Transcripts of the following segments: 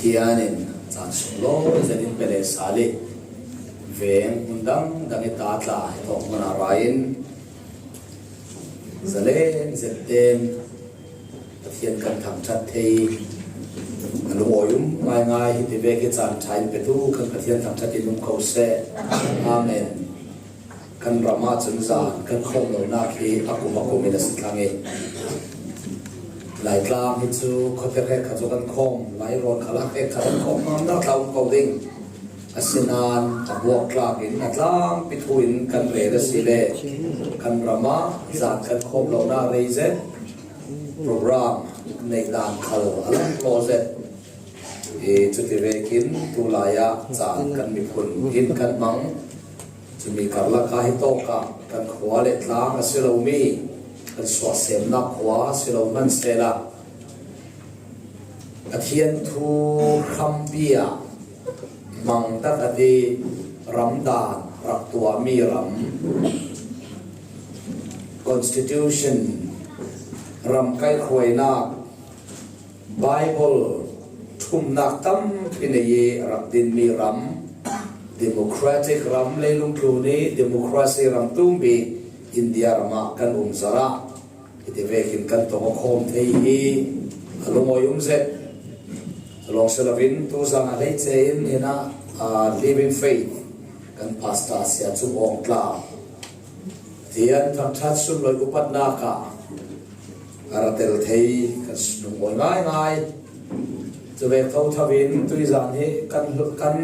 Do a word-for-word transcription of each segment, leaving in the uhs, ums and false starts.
Hianin chan sunglawi zetin Pele Sali veng hmun dang dang i ta tla i thawk hmunah raiin zalen zetten Pathian kan thangṭhat thei a lungawi um ngaingai. Hiti vek hi chan ṭha in petu kan Pathian thangṭhat in um ko seh. Amen. Kan ramah cun zan kan khawm lonak hi a kum a kum in a si thlang i, Laitlang hi cu khuate hrekkhat cu kan khawm, Lairawn khalah hrekkhat kan khawm hna, nak tla um ko ding. Asinain a buak tlak in a tlangpi thu in kan rel a si le kan ramah zan kan khawm lonak rei zet, program neih dan khal a lam tlawh zet. I cuti vekin tulai ah caan kan miphun in kan hmang. Cumi karlak ah hi tawk ah kan khua le tlang a si lomi kan suahsemnak khua a si lo hman sehla, Pathian thu hrampi ah hmang tak a ti, ramdan rak tuahmi ram, constitution, ram kaihhruainak, Bible ṭhumnak tampi nei i rak dinmi ram, democratic ram, leilung tlun i democracy ram tummi India ram ah kan um zarh ah, hiti vekin kan tong a khawm thei hi a lungawi um zet. Lawng si loin tuzan a hleice in hinah, ah, Living Faith kan pastor sia cu awng tla Pathian thangṭhat sunlawi upatnak ah a ra tel thei kan lungawi ngaingai. Cuvek thotho in tuizan hi kan, kan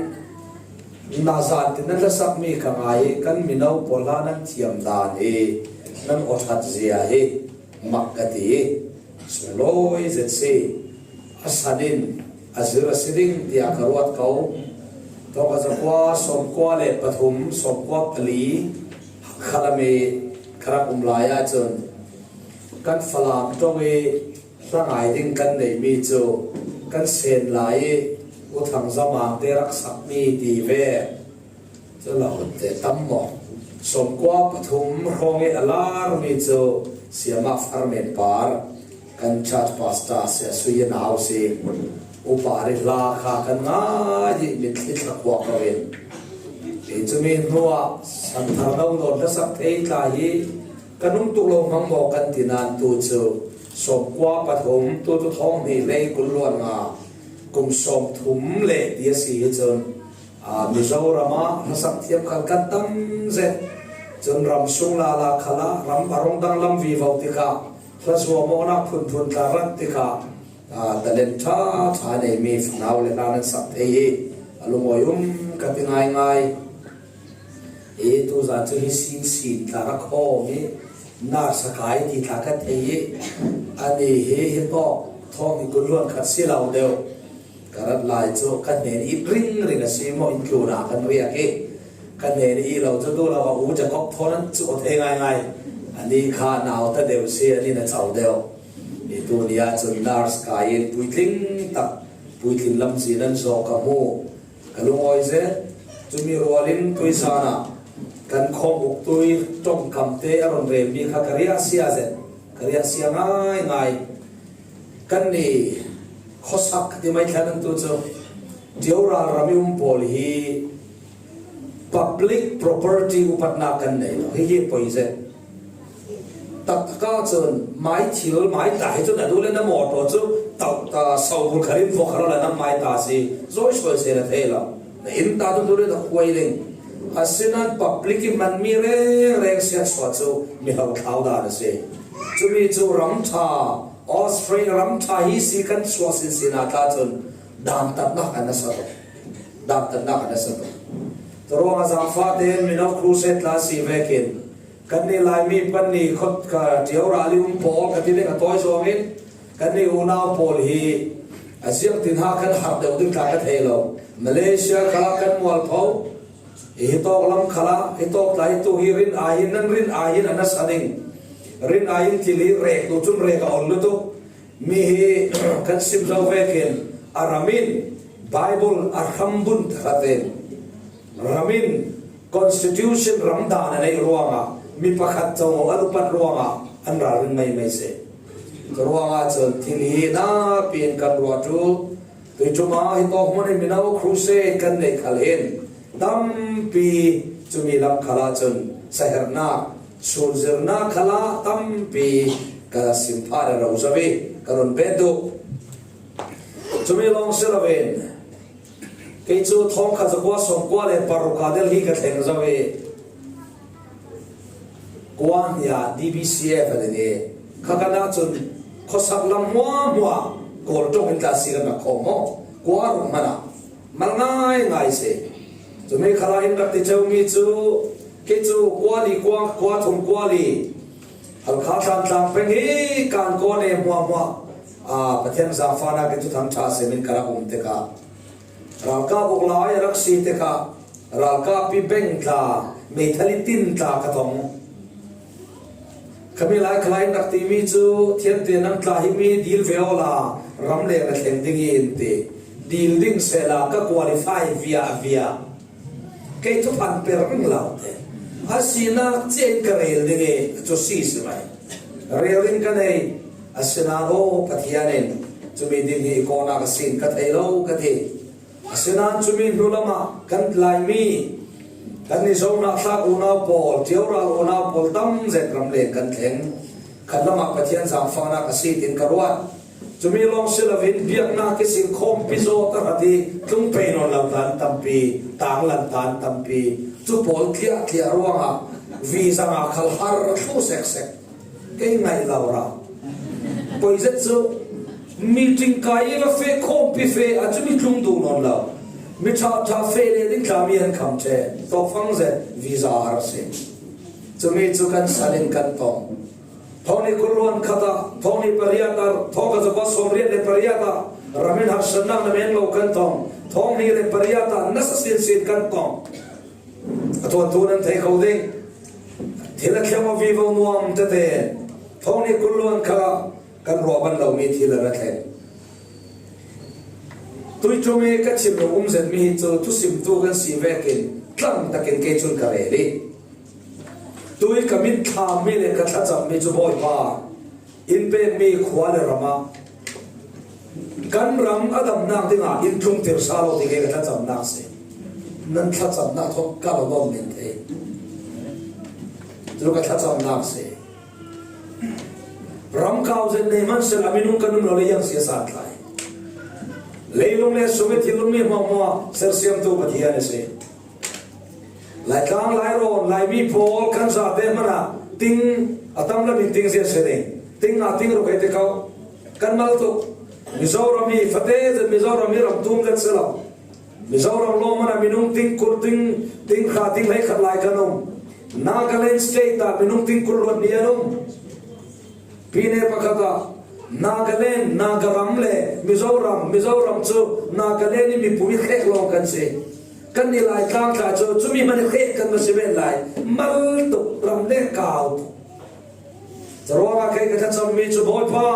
na zan tin nan hlasakmi ka ngai i, kan mino pawl hla nan thiam dan i, nan awṭhat zia hi mak ka ti i, sunglawi zet si. A san in a zir a si ding tiah ka ruat ko. Thawngkhat zakua sawmkua le pathum, sawmkua pali khalam i ka rak um lai ahcun kan Falam ṭong i hla ngai ding kan neihmi cu kan Sen lai i U Thang Zamang te rak sakmi ti ve. Cu lo te tam maw? Sawmkua pathum hrawng i a larmi cu Siama Farmen Par, kan church pastor Sia Sui i nau si. Upa ri hla kha kan ngai i mitthli thlak kuak lo in, hi cumi hnuah santhar lo nawn hla sak thei tla hi kan um tuk lo hmang maw kan ti nain tu cu sawmkua pathum, tu cu thawng hnih le kul hluan nga, kum sawmthum le ti a si hi cun, aa, Mizoram ah hla sak thiam khal kan tam zet. Cun ram sung lala khalah ram a rung danglam vivo tikah, hla zuam awknak phunphun tla rat tikah, aa, talent ṭha ṭha neimi fanau le hla nan sak thei i a lungawi um ka ti ngaingai. I tuzan cu hi sinsin tla rak hawm i, nurse a kai ti tla ka thei i, ani hi hi tawk thawng i kul hluan khat si lo deuh. Ka rat lai cu ka hnen i ringring a si maw, in tlun ah kan riak i, ka hnen i lo cu duh lo a U Jacob thawn an cuh thei ngaingai. Ani kha nau ta deuh si, ani na co deuh. I tu ni ah cun nurse kai in puitling tak, puitling lamzin an zawh ka hmu. Ka lungawi zet. Cumi rual in tuizan ah kan khawm uktu i ṭongkam te a run relmi kha ka riahsia zet, ka riahsia ngaingai. Kannih khuasak ka ti mai thlan an tu cu, Tioral ram i um pawl hi public property upatnak kan nei lo. Hi hi poi zet. Taktak ah cun mai thil, mai ta hi cun a duh le na mawṭaw cu tauh ta, sobul kha rin vok kha lo le nang mai ta si, zawi suai se na thei lo. Na inn ta tu tu le na khuai ding. Asinain public i hmanmi rengreng siatsuah cu mi hlothlau dan a si. Cumi cu ram ṭha, Australia ram ṭha hi si kan suah sinsin ah tla cun dantatnak an nasa tuk. Dantatnak an nasa tuk. Turuangah zaangfah tein Mino Crusade tla si vekin, kannih Laimi pahnih khawt ka Tioral i um pawl ka ti ding a tawi zawngin, kannih unau pawl hi a ziangtin ha kan harh deuh ding tla ka thei lo. Malaysia khalah kan mualpho, hi tawk lam khalah, hi tawk tla hi tu hi rin ai hin, nan rin ai hin a nasa ding. Rin ai hin thil hi rek tu cun rek a ol lutuk. Mi hi kan sim zo vekin a ram in Bible a hrambun thakhat in, ram in constitution ram dan a neih ruangah, mi pakhat co a lupat ruangah an ralring maimai si. Curuangah cun thil hi napi in kan ruat u. Tui cuma hi tawk hmun in mino crusade kan neih khal hin tampi cumi lam khalah cun saherhnak, sunzirnak khalah tampi ka sim phan rero zo i ka run bet duh. Cumi lawng si loin kei cu thawngkhat zakua sawmkua le paruk ah Delhi ka thleng zo i, kua hnia D B C F a ding i, kha kan ah cun khuasak lam hmuahhmuah Kawl ṭong in tla si kan rak khawm maw? Kua ruk hmanh ah mal ngaingai si. Cumi khalah in rak ti comi cu, kei cu kua li kua, kua thum kua li Halkha Thantlang peng hi kan kawn e hmuahhmuah, aa, Pathian zaangfahnak in Thuthang ṭha simin ka rak um tikah, ralkap uk lai a rak si tikah, ralkap i beng tla, meithal i tin tla ka tong. Khami lai khalai in rak timi cu, thiante nang tla himi dil ve awla ram leng na thleng ding i in ti. Dil ding sehla ka qualify viahviah. Kei thuphan per ring lo te. A sinak cia in ka rel ding i cu si si mai. Rel in ka nei. Asinain aw Pathian in cumi ding hi kawhnak a sin ka thei lo ka ti. Asinain cumi hnu lamah kan Laimi, kan i zohnak thlak unau pawl, ṭioral unau pawl tam zet ram leng kan thleng. Khat lamah Pathian zaangfahnak a si tin ka ruat. Cumi lawng si loin biaknak ihsin khawmpi zaw tahrat i tlung pei nawn lo tlan tampi, tanglan tlan tampi, cu pawl tliahtliah ruangah visa ah khal har a thlu seksek. Kei ngaih lo ra. Poi zet cu meeting kai i va feh, khawmpi feh a cumi tlung duh nawn lo. Mi ṭhaṭha feh le ding tlami an kham ṭhe. Tawkfang zet visa har si. Cumi cu kan san in kan tong. Thawng hnih kul luan khat ah, thawng hnih pariat ah, thawngkhat zakua sawmriat le pariat ah, ram in harsatnak na men lo kan tong. Thawng hnih le pariat ah nasa sinsin kan tong. A tuantu nan thei kho ding. Thil a thleng aw vivo nuam tete. Thawng hnih kul luan khat ah kan ruah ban lomi thil a ra thleng. Tui cumi ka chim lo um zetmi hi cu thusimtu kan si vekin tlang takin kei cun ka rel i, tui ka min thlammi le ka thlacammi cu Bawipa, in pekmi khua le ram ah kan ram a damnak dingah in tlungtir sa lo ti kei ka thlacamnak si. Nan thlacamnak thawk ka lo bawm men thei. Cu ka thlacamnak si. Ram kau zet nei hmansel a minung kan um lo le iang si a santlai. Leilung le sung i thil ummi hmuahhmuah sersiamtu Pathian a si. Laitlang, Lairawn, Laimi pawl kan zate hmanh ah ting a tam lam in ting zia si ding. Ting nga ting ruk he ti ko. Kan mal tuk. Mizoram hi fate zet Mizoram hi ram tum zet si lo. Mizoram lawng hmanh ah minung ting kul, ting, ting hra, ting hleikhat lai kan um. Nagaland state ah minung ting kul luat hnih an um. Pine pakhat ah Nagaland, Nagaram le Mizoram, Mizoram cu Nagaland i mipu i hrek lawng kan si. Kan i Laitlang tla cu cumi hmanh i hrek kan va si men lai. Mal tuk, ram le kau tuk. Curuangah kei ka thlacammi cu Bawipa,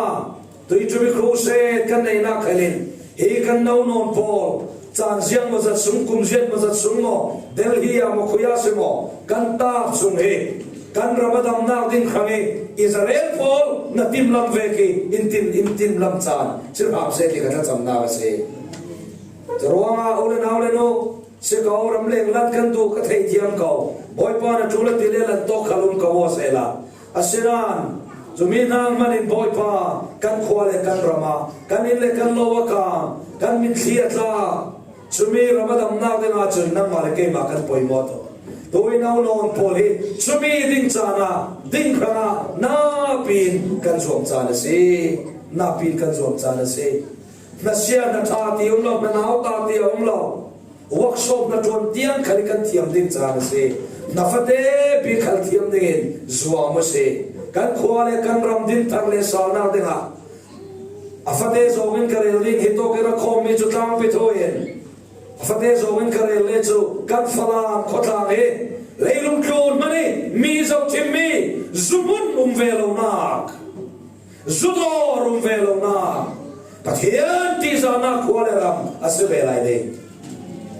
tui cumi crusade kan neihnak khal in hi kan no nawn pawl, caan ziang maw zat sung, kum ziat maw zat sung maw, Delhi ah maw khui ah si maw, kan taap sung hi kan ram a damnak ding hrang i Israel pawl na timlam vek i in tim, in timlam caan si hram seh ti ka thlacamnak a si. Curuangah u le nau le nu, si ko, ram leng lan kan duh ka theihthiam ko. Bawipa na ṭul a ti le lan tawk khal um ko aw sehla. Asinain cumi hna hmanh in Bawipa kan khua le kan ram ah, kan inn le kan lo a kang, kan mitthli a tla, cumi ram a damnak ding ahcun nangmah le keimah kan poimawh tuk. Tui no nawn pawl hi cumi ding caan ah ding hrangah napi in kan zuam caan a si. Napi in kan zuam caan a si. Hna sia hna ṭha ti a um lo, hna nau ta ti a um lo. Workshop hna ṭuan tiang khal i kan thiam ding caan a si. Hna fate bik khal thiam dingin zuam a si. Kan khua le kan ram din thar le salnak dingah a fate zong in ka rel ding hi tawk i rak khawmmi cu tlangpi thawi in a fate zong in ka rel le cu kan Falam khuatlang hi leilung tlun hmanh i mi zohchimmi zuhmun um ve lonak, zudawr um ve lonak, Pathian tihzahnak khua le ram a si ve lai ding.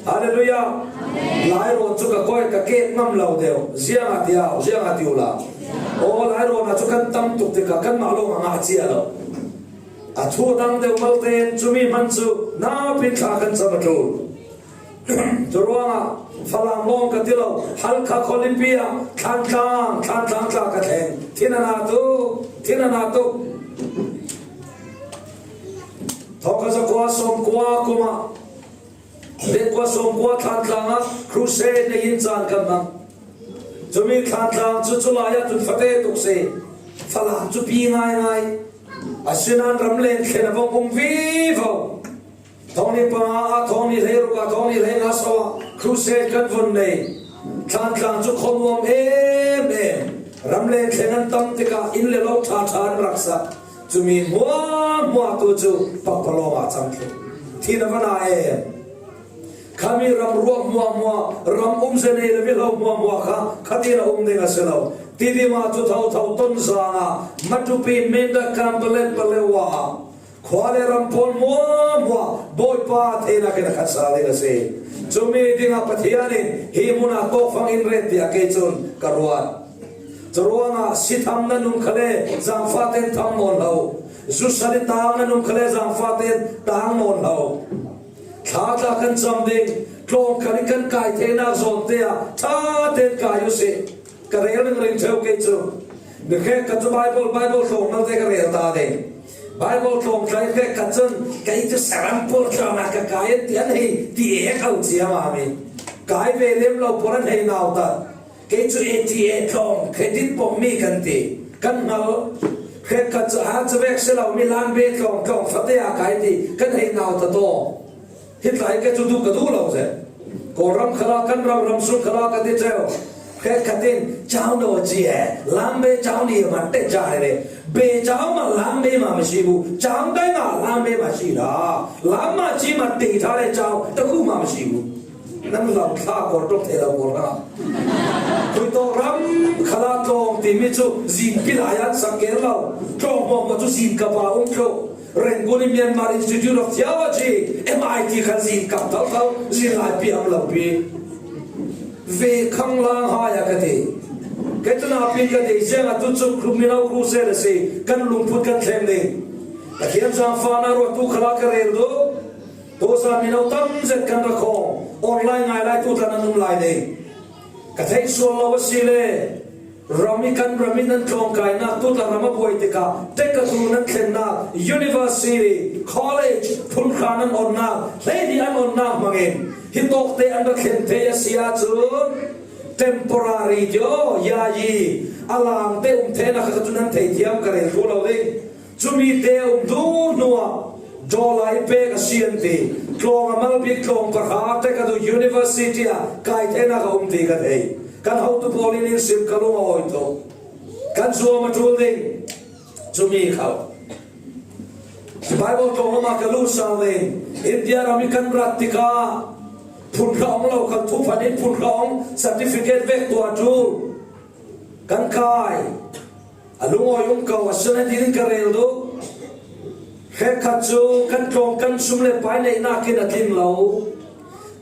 Hallelujah! Lai rawn cu ka koi, ka kek ngam lo deuh. Ziang a ti au, ziang a ti ula. Aw, lai rawn ah cu kan tam tuk tikah kanmah lawng a ngah cia lo. A thu a dang deuh malte in cumi hman cu naupin thla kan cam a ṭul. Curuangah Falam lawng ka ti lo, Halkha khualipi ah Thlantlang, Thlantlang tla ka thleng. Thin a na tuk, thin a na tuk. Thawngkhat zakua sawmkua kum ah, Dengkua sawmkua Thlantlang ah crusade nei in caan kan hmang. Cumi Thlantlang cu culai ah cun fate tuk si. Falam cu pi ngaingai. Asinain ramleng thlen a vong um vivo. Thawng hnih panga ah, thawng hnih hleiruk ah, thawng hnih hleinga so ah crusade kan vun nei. Thlantlang cu khuanuam em em. Ramleng thlen an tam tikah inn le lo ṭha ṭha an rak sak. Cumi hmuahhmuah tu cu pakpalawng ah cang thlu. Thin a va na em. Khami ram ruak hmuahhmuah, ram um zia nei le vilo hmuahhmuah kha khatin a um ding a si lo. Tidim ah cu thotho Tonzang ah, Matupi, Mindat, Kanpetlet, Paletwa ah khua le ram pawl hmuahhmuah Bawipa theinak in a khat sal ding a si. Cumi dingah Pathian in hi hmun ah tawkfang in ret tiah kei cun ka ruat. Curuangah si tham nan um khale, zaangfahten tham nawn lo. Zusali tang nan um khale, zaangfahten tang nawn lo. Thla tla kan cam ding, tlawng kal in kan kai theinak zawnte ah ṭha tein kai u sih. Ka rel ringring ṭheu kei cu. Mi hrekkhat cu Baibal, Baibal tlawng malte ka rel ta ding. Baibal tlawng tlai hrekkhat cun, "Kei cu Serampore tlawng ah ka kai an ti, an hei ti e ko cia mami. Kai ve lem lo pawl an hei nautat. Kei cu A T A tlawng, credit pommi kan ti, kan hngal. Hrekkhat cu, a cavek si lo mi Lambe tlawng, tlawng fate a kai ti, kan hei nautat aw. Hi tlai ke cu duh ka duh lo seh. Kawlram khalah kan ram, ram sung khalah ka ti ṭheu. Hrekkhat in, cau naw ci e, Lambe cau ni man te ca he le. Be cau ma Lambe ma ma si bu, cau dai ma Lambe ma si la. Lam ma ci ma te ṭha le cau, ta khu ma ma si bu." Nan lam thla kawr ṭawk thei lo kawr hna. Khuitawk ram khalah tlawng timi cu zin pi lai an sak ker lo. Tlawng hmuahhmuah cu zin kap ah um thluh. Rangoon i Myanmar Institute of Theology, M I T khan zin kap thotho, zin lai pi am lo pi. Ve khang lang hai a ka ti. Kei cu napi ka ti ziang a tu cu mino crusade a si. Kan lungput kan thleng ding. Pathian zaangfahnak ruat tu khalah ka rel duh. Tuzan mino tam zet kan rak khawm, online ngai lai tu tla nan um lai ding. Ka theih sual lo a si le, ram i kan ram i nan tlawngkainak tu tla ram a buai tikah, tek a tu nan thlennak, university, college, phunkhra nan onnak, hleihnih an onnak hmangin, hi tawkte an rak thlen thei a si ahcun, temporary tio, yayi, a langte um theinak kha tu nan thei thiam ka rel hru lo ding. Cumi te a um duh hnuah dollar i pek a si an ti. Tlawng a mal bik tlawng pahra tek a duh university ah kai theinak a um ti ka thei. Kan hotu pawl in in sim ka lung a awi tuk. Kan zuam a ṭul ding. Cumi kho. Bible tlawng lam ah ka lut sal ding. India ram i kan rat tikah phunkhra ong lo khan thuphan in phunkhra ong certificate vek tuah ṭul. Kan kai. A lungawi um ko, a sian a dil in ka rel duh. Hrekkhat cu kan tlawng kan sum le pai neihnak in a tlin lo.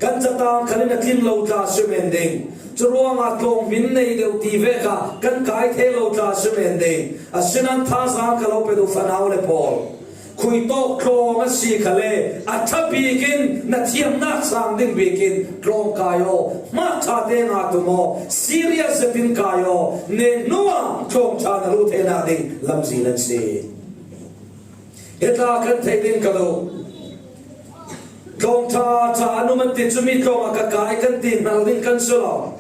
Kan catang khal in a tlin lo tla si men ding. Curuangah tlawng min nei deuh ti ve kha kan kai thei lo tla si men ding. Asinain thazaang ka lo pe duh fanau le pawl. Khuitawk tlawng a si khale, a ṭha bik in na thiamnak sang ding bik in tlawng kai aw, hmah ṭha te nga tum aw, serious zetin kai aw, nen hnuah tlawng ṭha na luh theinak ding lamzin an si. Hi tla kan theih ding ka duh. Tlawng ṭha ṭha an um an ti cu mi tlawng ah ka kai kan ti hngal ding kan si lo.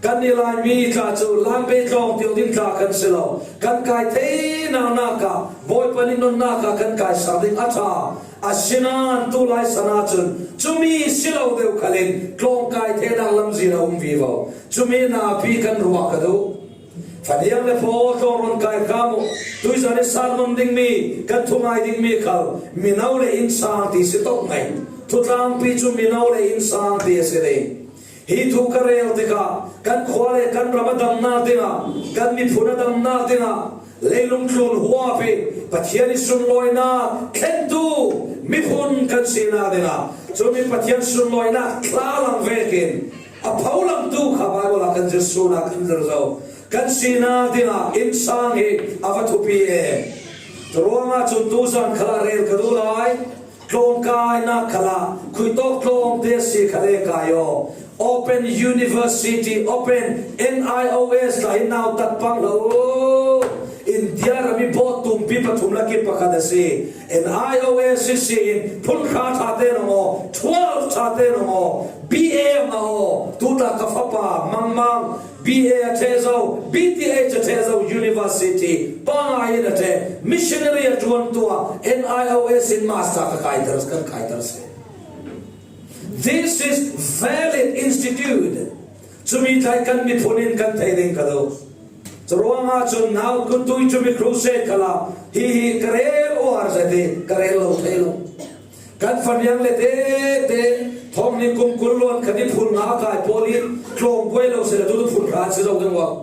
Kan i Laimi tla cu Lambe tlawng tio ding tla kan si lo. Kan kai thei naknak ah Bawipa nih nunnak ah kan kai sak ding a ṭha. Asinain tu lai san ahcun cumi si lo deuh khal in tlawng kai theinak lamzin a um vivo. Cumi napi kan ruah ka duh. Faniang le paw tlawng run kai hram uh. Tuizan i sermon dingmi, kan thungai dingmi khal mino le innsang ti si tok ngai. Thutlangpi cu mino le innsang ti a si ding. Hi thu ka rel tikah kan khua le kan ram a damnak dingah, kan miphun a damnak dingah, leilung tlun huap i Pathian i sunlawinak thlentu miphun kan sinak dingah, cumi Pathian sunlawinak thlalang vekin a pholangtu kha Baibal ah kan zir sun ah kan zir zo. Kan sinak dingah innsang hi a va thupi e. Ruangah cun tuzan khalah rel ka duh lai. Tlawngkaina khalah khuitawk tlawngte si kha le kai aw. Open University, Open N I O S tla in nautat pang hlah uh. India ram i bawt tumpi pathum lak i pakhat a si. N I O S i si in phunkhra ṭhate nong aw, twelve ṭhate nong aw, B A ngah aw. Tuta ka fapa Mangmang B A a ṭheh zo, B T H a ṭheh zo, university pangai in a ṭheh, missionary a ṭuan tuah, N I O S in master ka kaiter, kan kaiter si. This is valid institute. Cumi tlai kan miphun in kan thei ding ka duh. Curuangah cun nau kutui cumi crusade khalah hi hi ka rel uar zet hi ka rel lo thei lo. Kan faniang le tete thawng hnih kum kul luan khan i phun nga kai pawl i tlawng buai lo seh le, tu tu phun hra si zo ding uang.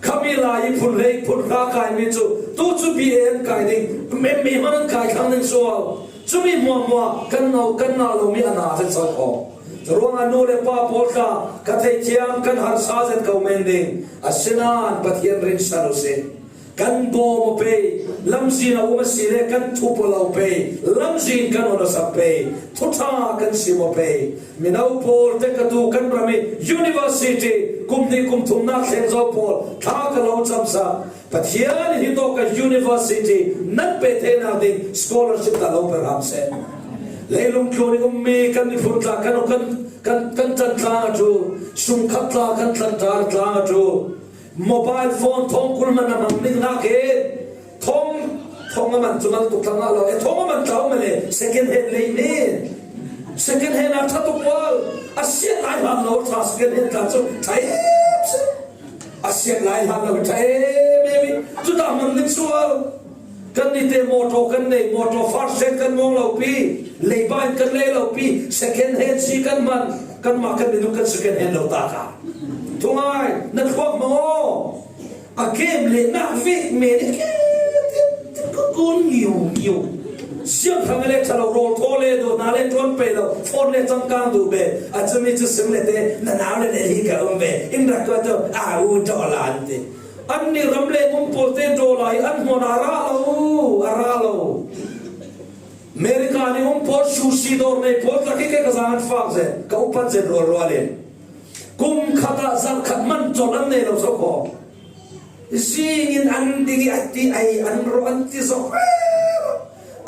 Khami lai i phun hlei phun hra kai mi cu tu cu B A an kai ding, M A hmanh an kai thlang ding sual. Cumi hmuahhmuah kan no kan ngah lo mi a na zet so kho. Ruangah nu le pa pawl tla ka theithiam kan harsa zet ko men ding. Asinain Pathian rinsan u sih. Kan bawm aw pei, lamzin a um a si le kan thup aw lo pei, lamzin kan on aw sak pei, thuṭha kan sim aw pei. Mino pawl te ka tu kan ram i university kum hnih kum thumnak thleng zo pawl thla ka lo camsak. Pathian in hitawk a university nan pe theinak ding scholarship ta lo pe hram seh. Leilung tlun i ummi kan miphun tla kan kan kan kan tlan tlang a ṭul, sungkhat tla kan tlan tlang a ṭul. Mobile phone thawng kul man a mang ning nakin thawng, thawng a man cu mal tuk thla ngah lo. E, thawng a man tlau man e, second hand lei nin. Second hand a ṭha tuk ual. A siat lai hlan lo ṭha second hand tla cu ṭha em si. A siat lai hlan lo ṭha em em i. Cu dah man ning sual. Kan nite motor kan nei, motor first hand kan mawng lo pi, leiba in kan lei lo pi, second hand si kan man, kanmah kan minung kan second hand lo ta ka. Thungai, na thluak maw? A game le nak vek men i ke, ka kun ngiu ngiu. Siangthang le ṭha lo, rawl thaw le do, na le ṭuan pei lo, phone le cangkang duh ve, a cumi cu sim le te, na nau le le hi ka um ve, in rak ko to, a u to lan te. Annih ram leng um pawl te dollar hi an hmuan a ra lo, a ra lo. America nih um pawl sushi dawr nei pawl tlak hi ke ka zan an fak zen, ka upat zen rualrual in. Kum khat ah zarh khat man colh an nei lo so kho. Zing in an ding i a ti ai an rawh an ti zok.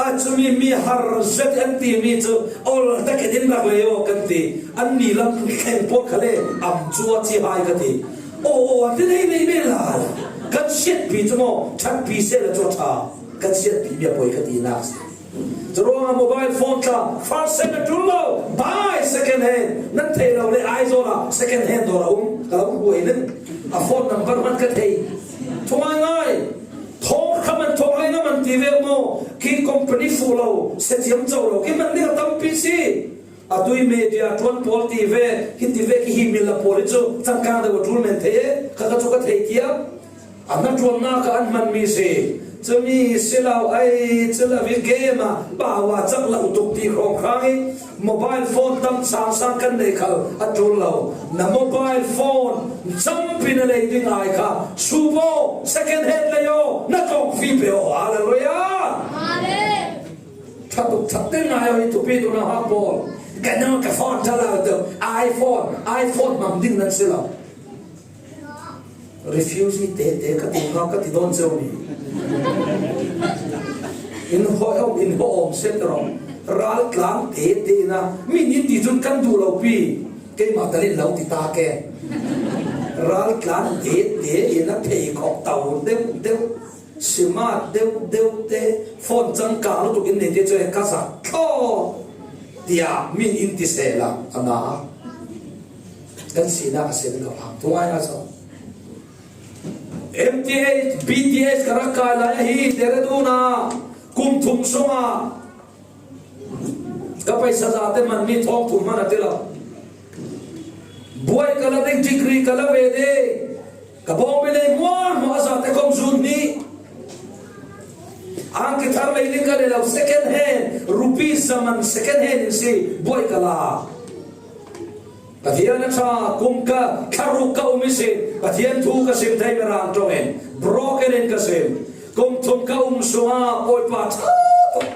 A cumi mi har zet an timi cu ol takin in rak lei aw kan ti. An ni lam thleng pawl kha le am cu a ci hai ka ti. Aw, aw, an ti nei nei me la. Kan siatpi cu maw, ṭhatpi seh le cu a ṭha. Kan siatpi mi a poi ka tinak si. Curuangah mobile phone tla, first hand a ṭul lo, buy second hand. Nan theih lo le Aizawl ah second hand dawr a um, ka lo hmuai ning. A phone number hmanh ka thei. Thungai ngai. Thawngkha man, thawng lei na man ti ve maw? Khi company fuh lo, sethiam co lo, khi man ding a tampi si. A tui media ṭuan pawl ti ve, hi ti ve, khi hi mil a pawl hi cu cangkang deuh a ṭul men thei e, kha kha cu ka thei tiam. A hnaṭuannak ah an hmanmi si. Cumi si lo, ai, cu lo i game ah bawa cak lo tuk ti hrawnghrang i mobile phone tam sang sang kan nei khal a ṭul lo. Na mobile phone campi na lei ding ai kha subaw second hand lei aw, na tlawng fi pe aw. Hallelujah! Amen. Ṭha tuk ṭha te ngai aw, hi thupi tu na hak pawl. Ka no ka phone ṭha lo tu, iPhone, iPhone mam ding nan si lo. Refugee te te ka ti hna ka ti dawn ceu mi. In hawh om, in hawh om set rawh. Raltlang te te na mi nih ti cun kan duh lo pi. Keimah tal in lo ti ta ke. Raltlang te te in a phei khawh tau deuh deuh. Simat deuh deuh te, phone cangkang lutuk in nei te cu ka zat thlaw tiah mi in ti sehla a na. Kan sinak a si ka phang. Thungai hna so. M T H, B T H ka rak kai lai ahi, Dehradun ah kum thum sungah ka paisa zate man mi thawng thum hmanh a ti lo. Buai ka la ding, degree ka la ve ding. Ka bawngbi lei hmuahhmuah a zate kong zun hnih. Ang kithar lei ning ka nei lo, second hand, rupees zaman second hand in si, buai ka la. Pathian a ṭha, kum ka tharuk ka um i si, Pathian thu ka sim thei Mirang ṭong in, broken in ka sim. Kum thum ka um sunga Bawipa ṭha tawh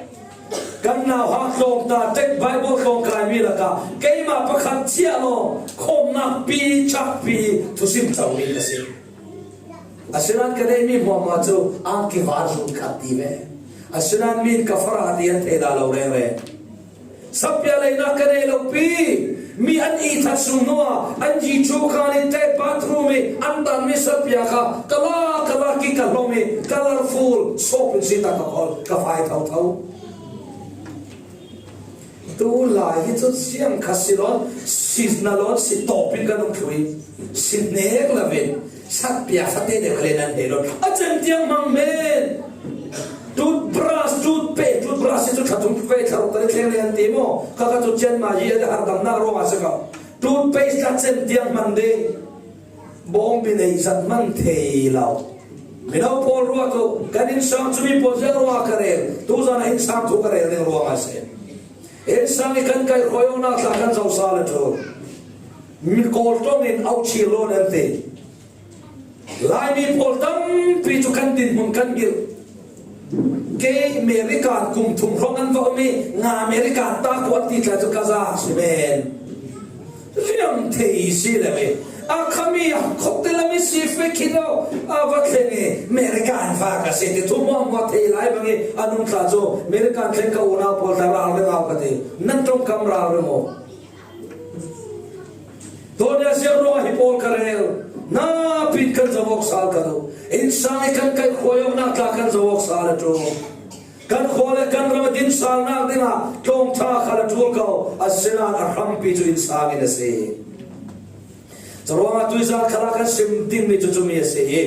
kan nauhak tlawng ta tek Bible tlawng kai mi lakah keimah pakhat chiah lawng khawm nakpi ṭhakpi thusim chauh mi ka si. Asinain ka neih mi hmuahhmuah cu an kivar zun khat ti ve. Asinain mi in ka farah ti an thei dah lo rengreng. Sapia leinak ka nei lo pi. Mi an i that sung hnuah an ji cu khan i tek bathroom i an tanmi sapia kha ka la, ka la ki ka hlawm i colorful sawp in si tak ka kawl ka fai thotho. Tu lai hi cu siang kha si lawn, si na lawn, si tawp in kan um thlu i si hnek lo in sapia fate deuh le nan hei lawn a cem tiang hmang men. Toothbrush, toothpaste, toothbrush hi cu thla thum ve thla ruk tal i thleng le an ti maw? Kha kha cu cian mah hi a har damnak ruangah si ko. Toothpaste tla cem tiang hman ding. Bawngbi nei zat hman thei lo. Mino pawl ruah tu kan innsang cu mi pawl ziang ruangah ka rel. Tuzan ah innsang thu ka rel ding ruangah a si. Innsang i kan kaihhruai awknak tla kan zoh sal a ṭul. Mi kawl ṭawng in auchil lawn an ti. Laimi pawl tampi cu kan dinhmun kan ngilh. Kei American kum thum hrawng an va um i nga American tak uh an ti tla cu ka za si men. Riam thei si le mi a khami a khawk te lam i si fek khi lo a va thleng i American fa ka si ti thu hmuahhmuah thei lai bang i an um tla cu American thleng ka unau pawl tla ral ring au ka ti. Nan ṭongkam ral ring aw. Tuan a siang ruangah hi pawl ka rel. Napi kan zoh awk sal ka duh. Innsang i kan kaihhruai awknak tla kan zoh awk sal a ṭul. Kan khua le kan ram a dinsalnak dingah tlawng ṭha kha a ṭul ko. Asinain a hrampi cu innsang in a si. Curuangah tuizan khalah kan sim dingmi cu cumi a si i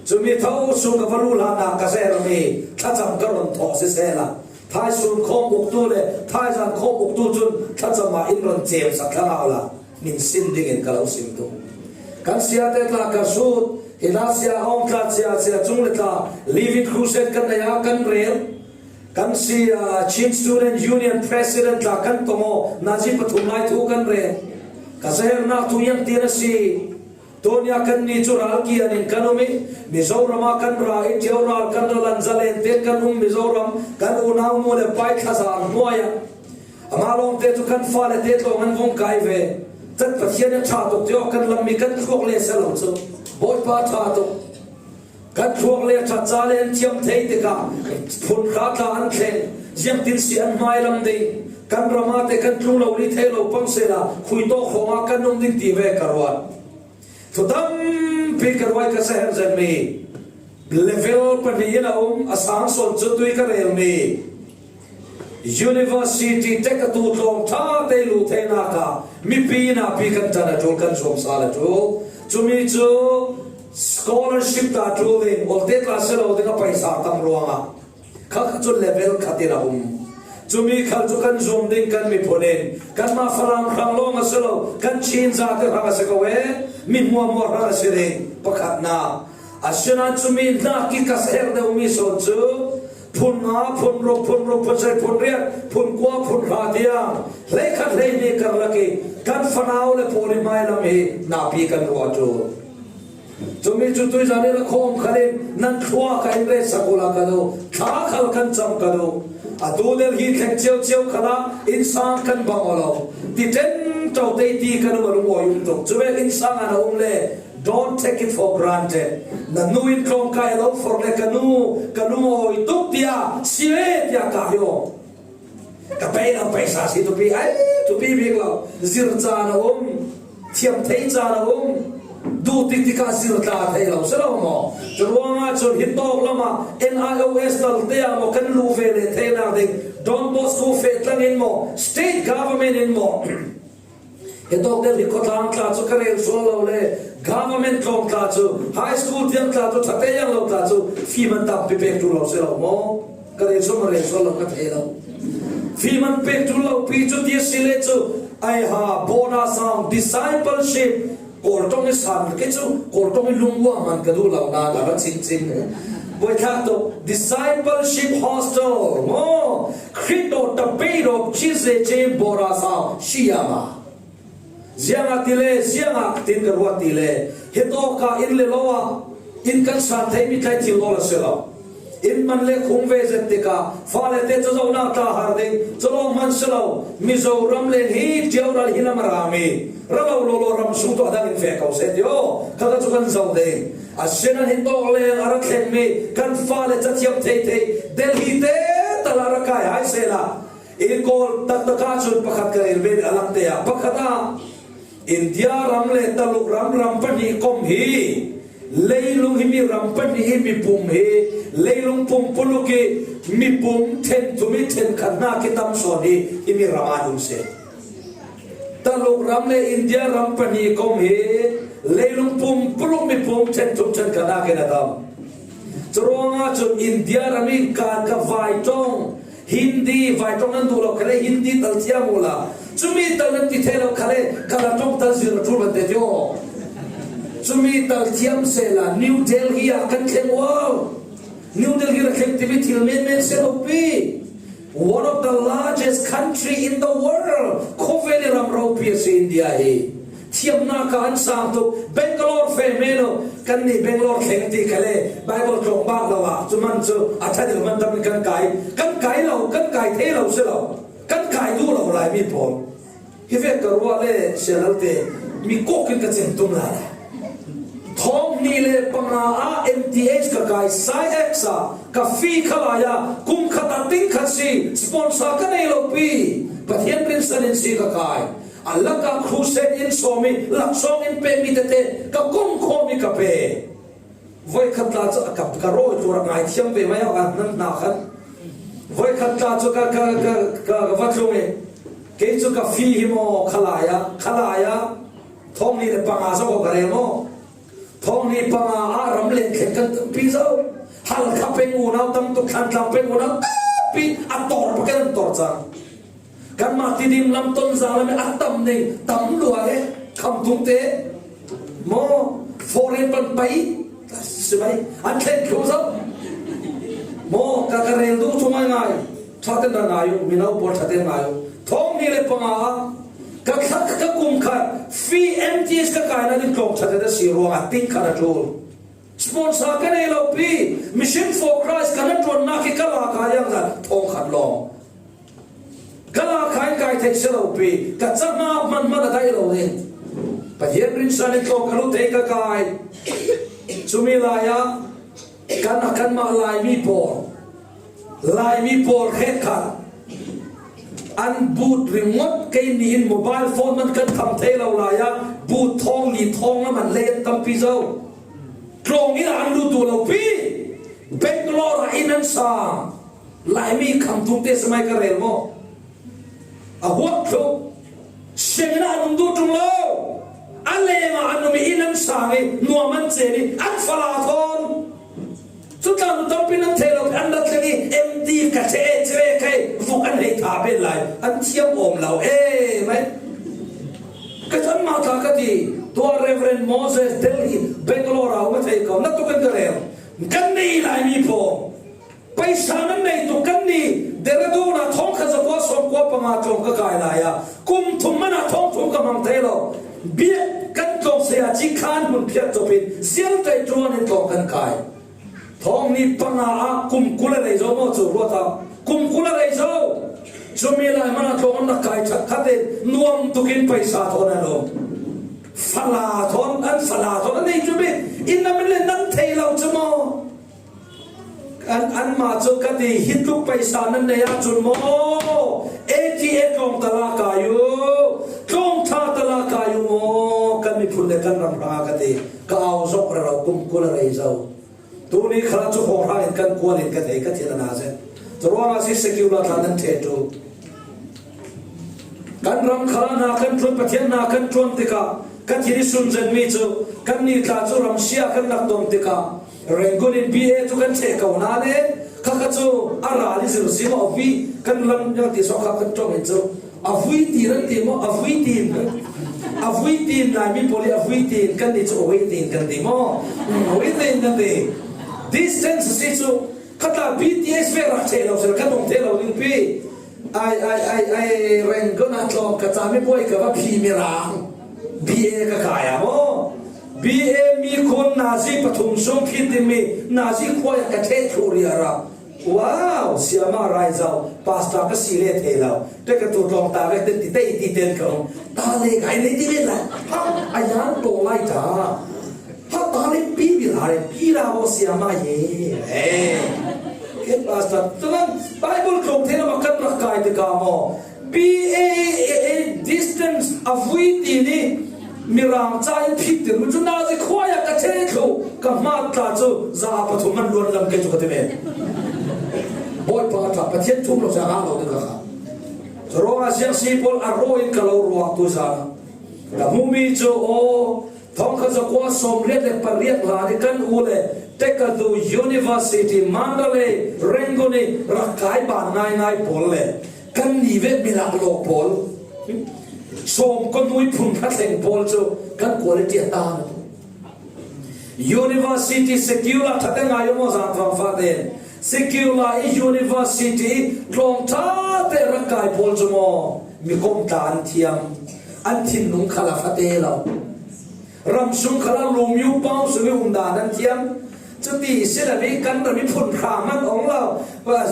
cumi tho sung ka va luh hlanah ka zeirmi thlacam ka run thawh sisehla, thaisun khawm uktu le thaizan khawm uktu cun thlacam ah in run cemsak thla hlah uhla, min sin dingin ka lo sim tuk. Kan siate tla ka sut, hi hna sia awng tla cia, cia cung le tla, Living Crusade kan nei ah kan rel. Kan si, ah, Chin Student Union President tla kan tong aw, nazi pathum lai thu kan rel. Ka zeirnak tu iang tin a si. Tunia kan ni cu ral kian in kan um i, Mizoram ah kan ra i, ṭio ral kan ra lan zalen tein kan um Mizoram, kan unau nu le pai thlazar hnuai ah. Amah lawngte cu kan fale te tlawng an vung kai ve. Cat Pathian a ṭha tuk tiawk kan lam mi kan thluak le si lo cu. Bawipa ṭha tuk. Kan thluak le ṭhat ca le an thiam thei tikah phun hra tla an thleng, ziangtin si an hmailam ding, kan ram ah te kan tlung lo rih thei lo pang sehla khui tawk hrawngah kan um ding ti ve ka ruat. Thu tampi ka ruai ka sa her zetmi, level pahnih in a um a sang sawn cu tui ka relmi. University tek a tu tlawng ṭha te luh theinak ah mipi napi kan ṭan a ṭul, kan zuam sal a ṭul. Cumi cu scholarship ta ṭul ding, olte tla si lo ding a paisa tam ruangah kha kha cu level khat in a um. Cumi khal cu kan zuam ding kan miphun in kanmah Falam hrang lawng a si lo, kan Chin zate hrang a si ko e, mi hmuahhmuah hrang a si ding pakhatnak. Asinain cumi hna kik ka ser deuhmi sawn cu phun nga, phun ruk, phun ruk, phun sei, phun riat, phun kua, phun hra tiang hleikhat hleihnih karlak i kan fanau le pawl i hmailam hi napi kan ruah ṭul. Cumi cu tuizan in a khawm khal in nan thluak ah in retsak uhla ka duh, thla khal kan cam ka duh. Atu Delhi thleng cio cio khalah innsang kan bang aw lo. Ti ṭenṭo te ti kan um a lungawi um tuk. Cuvek innsang an a um le Don't take it for granted. Na nu in tlawng kai a lo forh le ka nu, ka nu awi tuk tiah si ve tiah kai aw. Ka pei lo paisa si thupi, ai thupi bik lo. Zir caan a um, thiam thei caan a um. Duh tik tikah zir tla thei lo si lo maw? Curuangah cun hi tawk lamah N I O S tal te ah maw kan luh ve le theinak ding Don Bosco feh tlang in maw, state government in maw, hi tawk Delhi khuatlang tla cu ka rel sual lo le, government tlawng tla cu, high school tiang tla cu, ṭhate yang lo tla cu, fee man tampi pek ṭul lo si lo maw? Ka rel sual, ma rel sual lo ka thei lo. Fee man pek ṭul lo pi cu ti a si le cu, ai ha, Boda Sound, discipleship, Kawl ṭong i san, kei cu Kawl ṭong i lungua man ka duh lo, na, na ra cingcing. Buaithlak tuk, discipleship hostel, maw? Khrih dawt tabei dawt ci zece Boda Sound, si ya ma. Ziangahtile, ziangah ka tin ka ruat tile, hi tawkah inn le lo ah inn kan san theimi tlaih thil law a si lo. In man le khung ve zet tikah fale te cu zohnak tla har ding, cu lawng hman si lo. Mizoram leng hi ṭiau ral hi lam a ra mi, ra lo lo lo ram sung tuah dang in feh ko seh ti aw, kha kha cu kan zoh ding. Asinan hi tawk leng a ra thlengmi kan fale cathiam thei thei Delhi te tal a ra kai hai sehla, i Kawl taktak ahcun pakhat ka rel ve a lang te ah pakhat ah India ram le Taluk ram, ram pahnih kom hi, leilung hi mi ram pahnih hi mipum hi, leilung pumpuluk hi mipum ṭhen thum hi ṭhen khat hna khi tam sawn hi, hi mi ram aa um si. Taluk ram le India ram pahnih kom hi, leilung pumpuluk mipum ṭhen thum ṭhen khat hna khi na tam. Curuangah cun India ram in ka, ka vai ṭong Hindi, vai ṭong nan duh lo khale Hindi tal thiam uhla. Cumi tal nan ti thei lo khale, ka la ṭong tal zir a ṭul ban te tio. Cumi tal thiam sehla, New Delhi ah kan thleng uau. New Delhi ra thleng timi thil menmen si lo pi. One of the largest country in the world. Khawvel i ram ropi a si India hi. Thiamnak ah an sang tuk. Bangalore feh men u. Kannih Bangalore thleng ti khale Bible tlawng bak lo ah cu man cu a ṭha deuh man tam in kan kai. Kan kai lo, kan kai thei lo si lo. Kan kai duh lo Laimi pawl. Hi vek ka ruah le sialal te mi kawk in ka cem tum lai. Thawng hnih le panga ah M T H ka kai, Psy X ah ka fee kha lai ah kum khat ah ting khat si, sponsor ka nei lo pi. Pathian rinsan in si ka kai. A lakah crusade in sawm i laksawng in pekmi tete ka komkhawm i ka pe. Voikhat tla cu ka, ka rawi tur a ngaithiam ve mai awk a nan hna khan. Voikhat tla cu ka, ka, ka, ka, ka va tlung i kei cu ka fee hi maw khalai ah, khalai ah thawng hnih le panga zo ko ka rel maw? Thawng hnih panga ah ram len thleng kan tampi zo. Halkha peng unau tam tuk, Thantlang peng unau tampi a tor pa kan tor cang. Kanmah Tidim lam, Tonzang lam i a tam ning tam lua e, khamtung te. Maw, foreign pan pai, si mai, an thlen thlu zo. Maw, ka, ka rel duh cu ngai ngai. Ṭha ten ra ngai u, mino pawl ṭha ten ngai u. Thawng hnih le panga ah, ka thla, ka kum khat, fee M T H ka kai na ding tlawng ṭha ten a si ruangah ting khat a ṭul. Sponsor ka nei lo pi, Mission for Christ ka nan ṭuannak hi ka la kai ang zat thawng khat lawng. Ka la kai kai thei si lo pi, ka cahna hmanhman a dai lo ding. Pathian rinsan in tlawng ka lut thei ka kai. Cumi lai ah kan, kanmah Laimi pawl, Laimi pawl hrekkhat an but ringawt, kei nih in mobile phone man kan tham thei lo lai ah but thawng li thawng a man lei an tampi zo. Tlawng inn ah an lut duh lo pi. Bangalore ah inn an sang. Laimi khamtung te si mai ka rel maw? A huat thluh. Sianginn ah an um duh ṭung lo. A leng ah an um i inn an sang i nuam an cen i an fala thawn. Cu tla nu tampi nan thei lo, an rat leng i M D ka che e, che e, kai vuk an hei tha pen lai, an thiam awm lo e mai. Ka chan mah tla ka ti, tua Reverend Moses Delhi, Bangalore ah a um a thei ko, na tuk in ka rel. Kan nei Laimi pawl. Paisa nan nei tuk kan ni, Dehradun ah thawng khat zakua sawmkua panga tlawng ka kai lai ah, kum thum man ah thawng thum ka hmang thei lo. Biak kan tlawng saya ci khan hmun phiat cop in, zial tei ṭuan in tlawng kan kai. Thawng hnih panga ah kum kul a rei zo maw cu ruat ah? Kum kul a rei zo. Cumi lai hmanh ah tlawng an rak kai ṭhakhat in nuam tuk in paisa thawn an um. Fala thawn, an fala thawn an ei cu bik. Inn a min le nan thei lo cu maw? An, anmah cu ka ti, hi tluk paisa nan nei ahcun maw? A T A tlawng ta la kai u, tlawng ṭha ta la kai u maw? Kan miphun le kan ram hrangah ka ti, ka au zok rero, kum kul a rei zo. Tuni khalah cu hawhra in kan kual in ka thei, ka thin a na zet. Curuangah si secular tla nan ṭhet u. Kan ram khalah hna kan ṭuan, Pathian hna kan ṭuan tikah ka thin i sun zetmi cu kannih tla cu ramsia kan rak ton tikah Rangoon in B A cu kan ṭheh ko hna le kha kha cu a ral i zir si maw, a vui kan lam nang ti sawh kha kan ṭong in cu. A vui ti nan ti maw? A vui ti in. A vui ti in, Laimi pawl i a vui ti in, kan nih cu a vui ti in kan ti maw? A vui ti in kan ti. Distance si cu, khatla B T S ve rak ṭheh lo sila, kan um thei lo ding pi. Ai, ai, ai, ai, Rangoon ah tlawng ka cami buai ka va phi mirang. B A ka kai ah maw? B A mi khun nazi pathum sung phit ding mi nazi khuai ka theh thlu ria ra. Wow, siama rai zau, pastor ka si le thei lo. Te ka tu tlawng ta vek ten ti te ti ten ka um. Ta le kai le ti le la. Ha, a yan to lai ta. Ha, ta le pi bi la le, pi la bo siama ye. Eh. Ke pastor, tuan Bible tlawng thei lo ma kan rak kai te ka mo. B A A distance a vui ti ni. Mirang ca in phit tir mi cu nazi khuai ah ka theh thlu, ka hmat tla cu za a pathum an luan lam kei cu ka ti men. Bawipa tla Pathian thum lo sia a lo ding ka kha. Curuangah siangsi pawl a raw in ka lo ruah tu zan. Ka hmuhmi cu aw, thongkhat zakua sawmriat le pariat hla nih kan u le Tekadu University, Mandalay, Rangoon i rak kai ban ngaingai pawl le kan ni vek mi laklawh pawl, sawm ka nui phun hra thleng pawl cu kan quality a ta na. University secular ṭha te ngai maw, zan fangfa ten secular i university i tlawng ṭha te rak kai pawl cu maw, mi kom tla an thiam, an thinlung khal a fate lo. Ram sung khal a lum yu pau sung i um dan an thiam. Cuti si lo mi kan ram i phun hra man ong lo.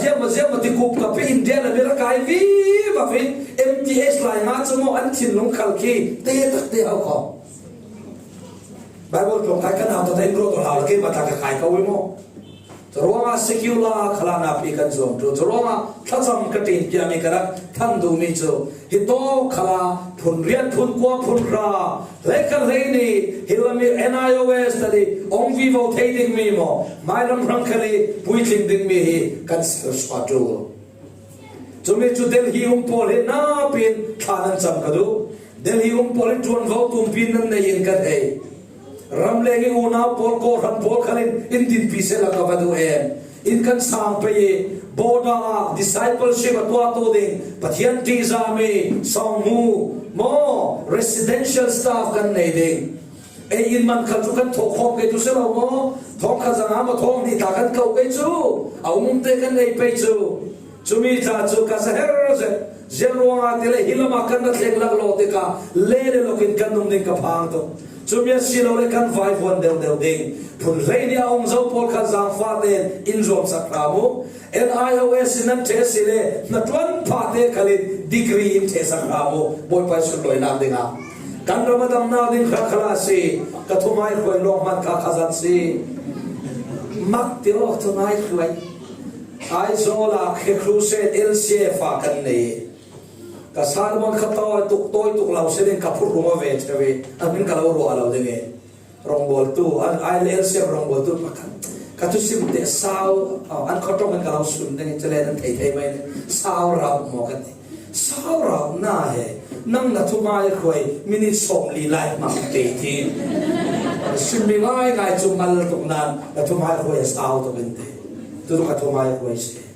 Ziam ziam ti kup ka pi India lo mi rak kai vivo i M T S lai nga cu maw an thinlung khal khi te tak te hau kho. Bible tlawng kai kan hau ta in ro to hau la ke ma ta ka kai ka wi maw. Curuangah secular khalah napi kan zuam tu. Curuangah thlacam ka ṭin piami ka rak than duhmi cu hi tawk khalah phun riat phun kua phun hra hleikhat hleini hi lami N I O S tali ong vivo thei dingmi maw, mailam hrang khali puitling dingmi hi kan sersuah tu. Cumi cu Delhi um pawl hi napi in thla nan cam ka duh. Delhi um pawl hi ṭuanvo tumpi nan nei in ka thei. Ramleng i unau pawl, kawhhran pawl khal in in dinpi sehla ka va duh em. In kan sang pei i, border ah discipleship a tuahtu ding, Pathian ṭihzahmi, sawng hmu, maw, residential staff kan nei ding. Ei in man khal cu kan thawh khawm kei cu si lo maw? Thawng khat zanga maw, thawng hnih ta kan ko kei cu a umte kan ei pei cu. Cumi tla cu ka za her zet. Ziang ruangah ti le hi lamah kan ra thleng laklawh tikah le le lawkin kan nung ding ka phang tuk. Cumi a si lo le kan vaivuan deuh deuh ding. Phun hleini a ong zo pawl khan zangfah tein in zuamsak hram u. N I O S in nan ṭheh si le hnaṭuan phahte khal in degree in ṭhehsak hram u. Bawipa i sunlawinak dingah kan ram a damnak ding kha khalah a si. Ka thumai hruai lawng hman kha kha zan si. Mak ti aw, thumai hruai. Aizawl ah khe crusade L C F a kan nei. Ka sermon kha tawi tuk, tawi tuk lo si ding ka phurh rung a ve ṭheu i, a hmin ka lo ruah lo ding i. Rawngbawltu, an, ai L C F rawngbawltu pakhat. Ka thusim te sau, oh, an khuaṭawng in ka lo sun ding i, cule nan thei thei mai ding. Sau rau maw kan ti. Sau rau na he, nang na thumai hruai, minute sawmli lai hmang te ti. Sim mi ngai ngai cu mal tuk nan, na thumai hruai a sau tuk in te. Tutuk a thumai hruai si.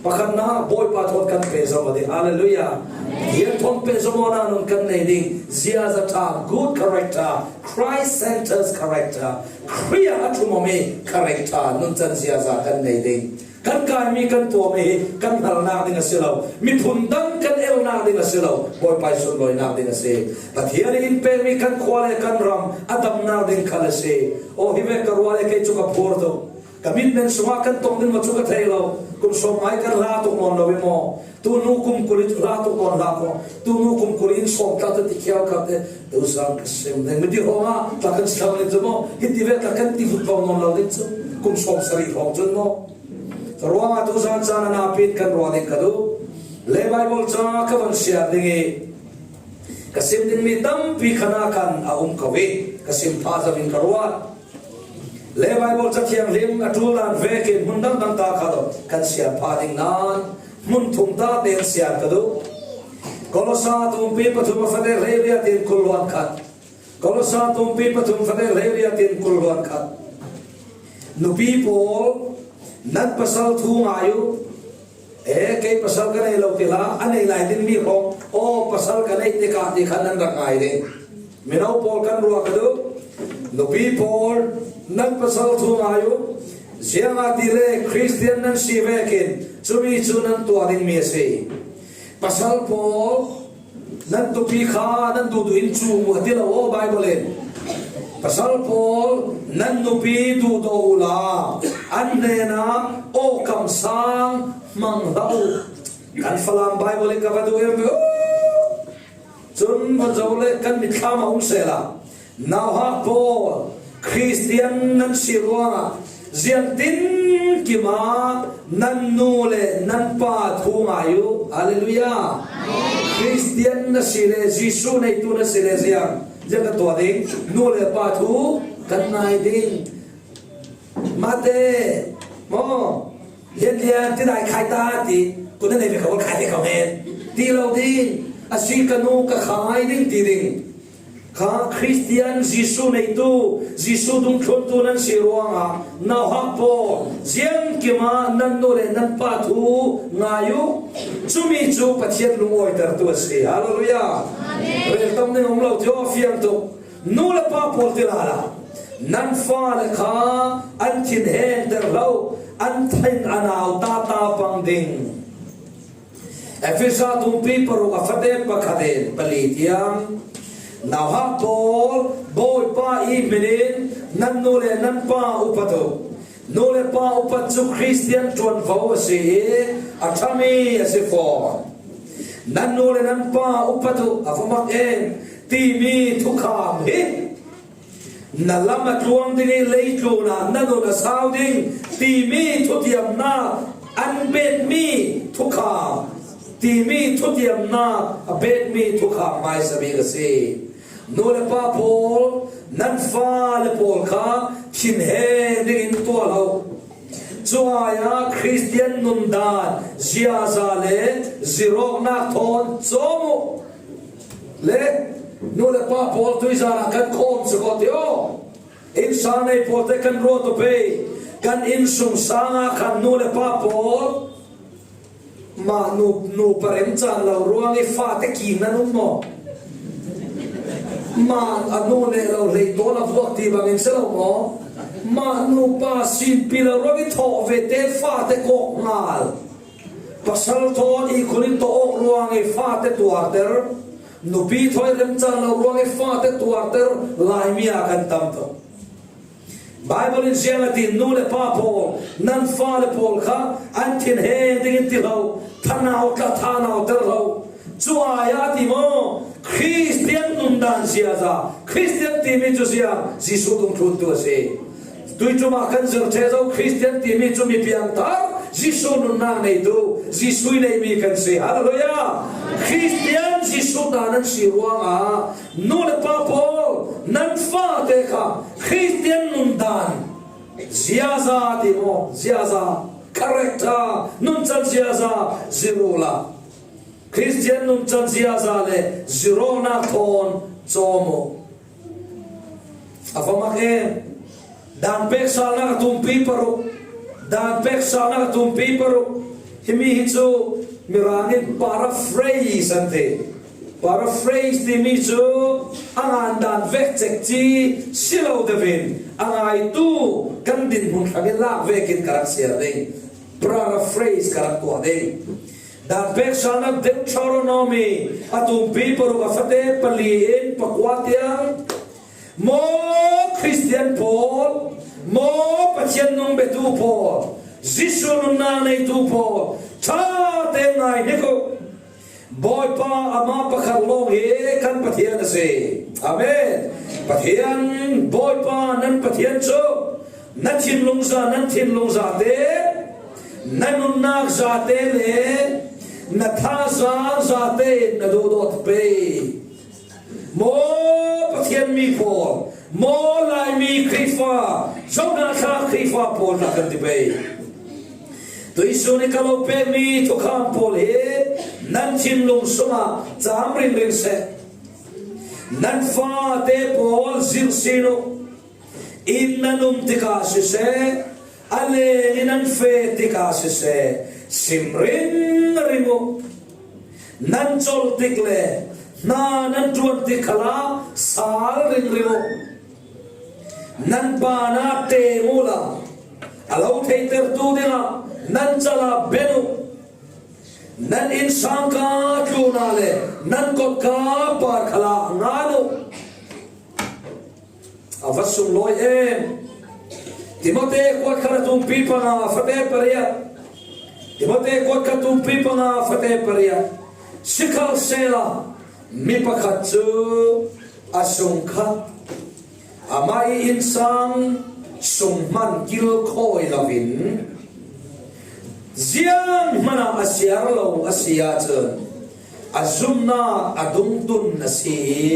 Pakhatna, Bawipa thawn kan pehzom aw ding. Hallelujah. Pathian thawn pehzom awna nun kan nei ding. Ziaza ṭha, good character, Christ-centered character, Khrih ah a ṭhum awmi character nuncan ziaza kan nei ding. Kan kaimi kan tuahmi hi kan hnalnak ding a si lo. Miphun dang kan elnak ding a si lo. Bawipa i sunlawinak ding a si. Pathian in pekmi kan khua le kan ram a damnak ding khal a si. Aw, hi vek ka ruah le kei cu ka phur tuk. Commitment sungah kan tong ding maw cu ka thei lo. Kum sawm ngai kan hla tuk nawn lo i maw? Tunu kum kul i hla tuk nawn hlah ko. Tunu kum kul in sawm tla tu ti khiau khat te. Tusan ka sim ding. Mi ti hawng ah tla kan si thlang ding cu maw? Hi ti ve tla kan ti vut lo nawn lo ding cu. Kum sawm sarih hrawng cun maw? Ruangah tuzan caan a napi in kan ruah ding ka duh. Le Bible ca ka van siar ding i ka sim dingmi tampi khan ah khan a um ko i ka sim phah zo in ka ruah. Le Bible Cathianghlim a ṭul dan vekin hmun dangdang ta kha lo kan siar phah ding nan hmun thum ta tein siar ka duh. Kolosa tumpi pathum a fate hleiriat in kul hluan khat. Kolosa tumpi pathum fate hleiriat in kul hluan khat. Nupi pawl, nan pasal thu ngai u. E, kei pasal ka nei lo ti hlah, a nei lai dingmi hrawng, aw, pasal ka neih tikah ti khan nan rak ngai ding. Mino pawl kan ruah ka duh. Nupi pawl, nan pasal thu ngai u. Ziangahtile Khristian nan si vekin cumi cu nan tuah dingmi a si. Pasal pawl, nan tupi kha nan duhduh in cum u a ti lo aw, Bible in. Pasal pawl, nan nupi duhdaw uhla, an hnenah aw kamsang hmang hlah uh. Kan Falam Bible hi ka va duh em ve uh. Cun van zo le kan mitthlam a um sehla, nauhak pawl, Khristian nan si ruangah ziangtinkim ah nan nu le nan pa thu ngai uh. Halleluiah. Khristian na si le, Jesuh neitu na si le ziang, ziang ka tuah ding, nu le pa thu kan ngai ding. Mate, maw, lianlian ti dai khai ta ti, kut na nei ve kho, khai ve kho hen, ti lo ding, a si ka nu ka khai ding ti ding. Kha Khristian, Jesuh neitu, Jesuh dungthluntu nan si ruangah nauhak pawl, ziangkim ah nan nu le nan pa thu ngai uh. Cumi cu Pathian lungawitertu a si. Halleluiah. Rel tam ding um lo ti aw fiang tuk. Nu le pa pawl ti lala, nan fale kha an thinhengter hlah uh, an thin a nau tata pang ding. Efesa tumpi paruk a fate pakhat in pali tiang, nauhak pawl, Bawipa i hmin in nan nu le nan pa upat uh. Nu le pa upat cu Khristian ṭuanvo a si i a ṭhami a si fawn. Nan nu le nan pa upat uh, a va mak em, timi thukham hi na lam a tluang ding i leitlun ah na nun a sau ding timi thutiamnak an betmi thukham, timi thutiamnak a betmi thukham hmaisa bik a si. Nu le pa pawl, nan fale pawl kha thinheng dingin tuah hlah uh. Cuai ah Khristian nundan ziaza le zirawknak thawn cawm uh. Le nu le pa pawl tuizan ah kan khawm sukawh ti aw. Innsang nei pawlte kan ruat uh pei. Kan innsungsang ah khan nu le pa pawl, mah nu, nu pa remcan lo ruang i fate king nan um maw? Mah a nu neh lo hleitaw a vuak ti bangin si lo maw? Mah nu pa sinpi lo ruang i thawh ve te fate kawk ngal. Pasal thawn ihkhun in tawh awk ruang i fate tuarter. Nupi thawi remcan lo ruang i fate tuarter. Laimi ah kan tam tuk. Bible in ziang a ti, nu le pa pawl, nan fale pawl kha an thinheng dingin ti hlah uh, thanau tla, thanau tel hlah uh. Cu ai ah a ti maw, Khristian nundan ziaza, Khristian timi cu ziang, Jesuh dungthluntu a si. Tuiṭum ah kan zir ṭheh zo, Khristian timi cu mi piangthar, Jesuh nunnak neitu, Jesuh i neihmi kan si. Halleluiah! Khristian Jesuh hna nan si ruangah, nu le pa pawl, nan fate kha Khristian nundan ziaza ti maw, ziaza, character, nuncan ziaza zir uhla, Khristian nuncan ziaza le zirawknak thawn cawm uh. A va mak em. Dan peksalnak a tumpi paruk. Dan peksalnak a tumpi paruk. Himi hi cu Mirang in paraphrase an ti. Paraphrase timi cu a ngan dan vek cek ci si lo deuh in a ngaitu kan dinhmun hrangin lak vekin ka rak siar ding. Paraphrase ka rak tuah ding. Dan peksalnak Deuteronomy a tumpi paruk a fate pali in pakua tiang, maw Khristian pawl, maw Pathian nung biatu pawl, Jesuh nunnak neitu pawl, ṭha tein ngai hnik uh. Bawipa amah pakhat lawng hi kan Pathian a si. Amen. Pathian Bawipa nan Pathian cu na thinlung za, nan thinlung zate, na nunnak zate le na thazaang zate in na duhdawt pei. Maw Pathian mi pawl, maw Laimi Khrihfa, Jonah thla Khrihfa pawl hna kan ti pei. Tuihsun i ka lo pekmi thukham pawl hi nan thinlung sungah cam ringring seh. Nan fate pawl zirh sin uh. Inn nan um tikah siseh, a leng in nan feh tikah siseh, sim ringring uh. Nan colh tik le hna nan ṭuan tik khalah sal ringring uh. Nan pa hna ṭem uhla, a lo theihtertu dingah nan cal ah ben uh. Nan innsang ka tlun ah le nan kotka par khalah ngan uh. A va sunglawi em. Timote kuat khat a tumpi panga fate pariat. Timote kuat khat tumpi panga fate pariat. Sikhalsela mi pakhat cu a sung khat, amah i innsang sung hman kilkhawi loin zianghman ah a siar lo a si ahcun a zumhnak a dungtun a si i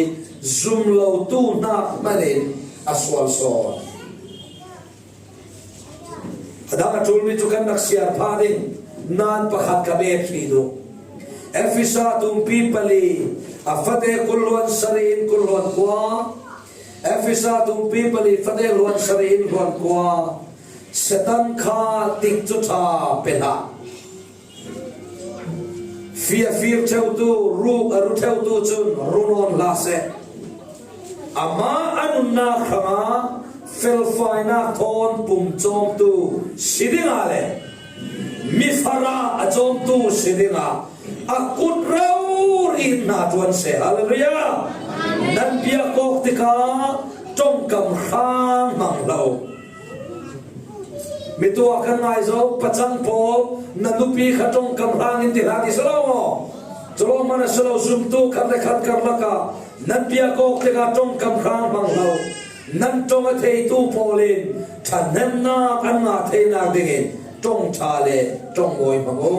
zum lotu hnak hmanin a sual sawn. A dang a ṭulmi cu kan rak siar phah ding nan pakhat ka bet hrih duh. Efesa tumpi pali a fate kul hluan sarih in kul hluan kua. Efesa tumpi pali fate hluan sarih in hluan kua. Satan kha tikcu ṭha pe hlah. Fir a fir ṭheutu, ruk a ru ṭheutu cun ru nawn hlah seh. Amah a nunnak hrangah felfainak thawn pum cawmtu si dingah le mi farah a cawmtu si dingah a kut rori hna ṭuan seh. Hallelujah! Nan biak awk tikah ṭongkam hrang hmang hlah u. Mi tuah kan ngai zo, pacang pawl, na nupi kha ṭongkam hrang in ti hlah ti si lo maw? Cu lawng hmanh a si lo, zumtu khat le khat karlak ah nan biak awk tikah ṭongkam hrang hmang hlah u. Nan ṭong a theitu pawl in ṭhathnemnak an ngah theinak dingin ṭong ṭha le ṭong mawi hmang u.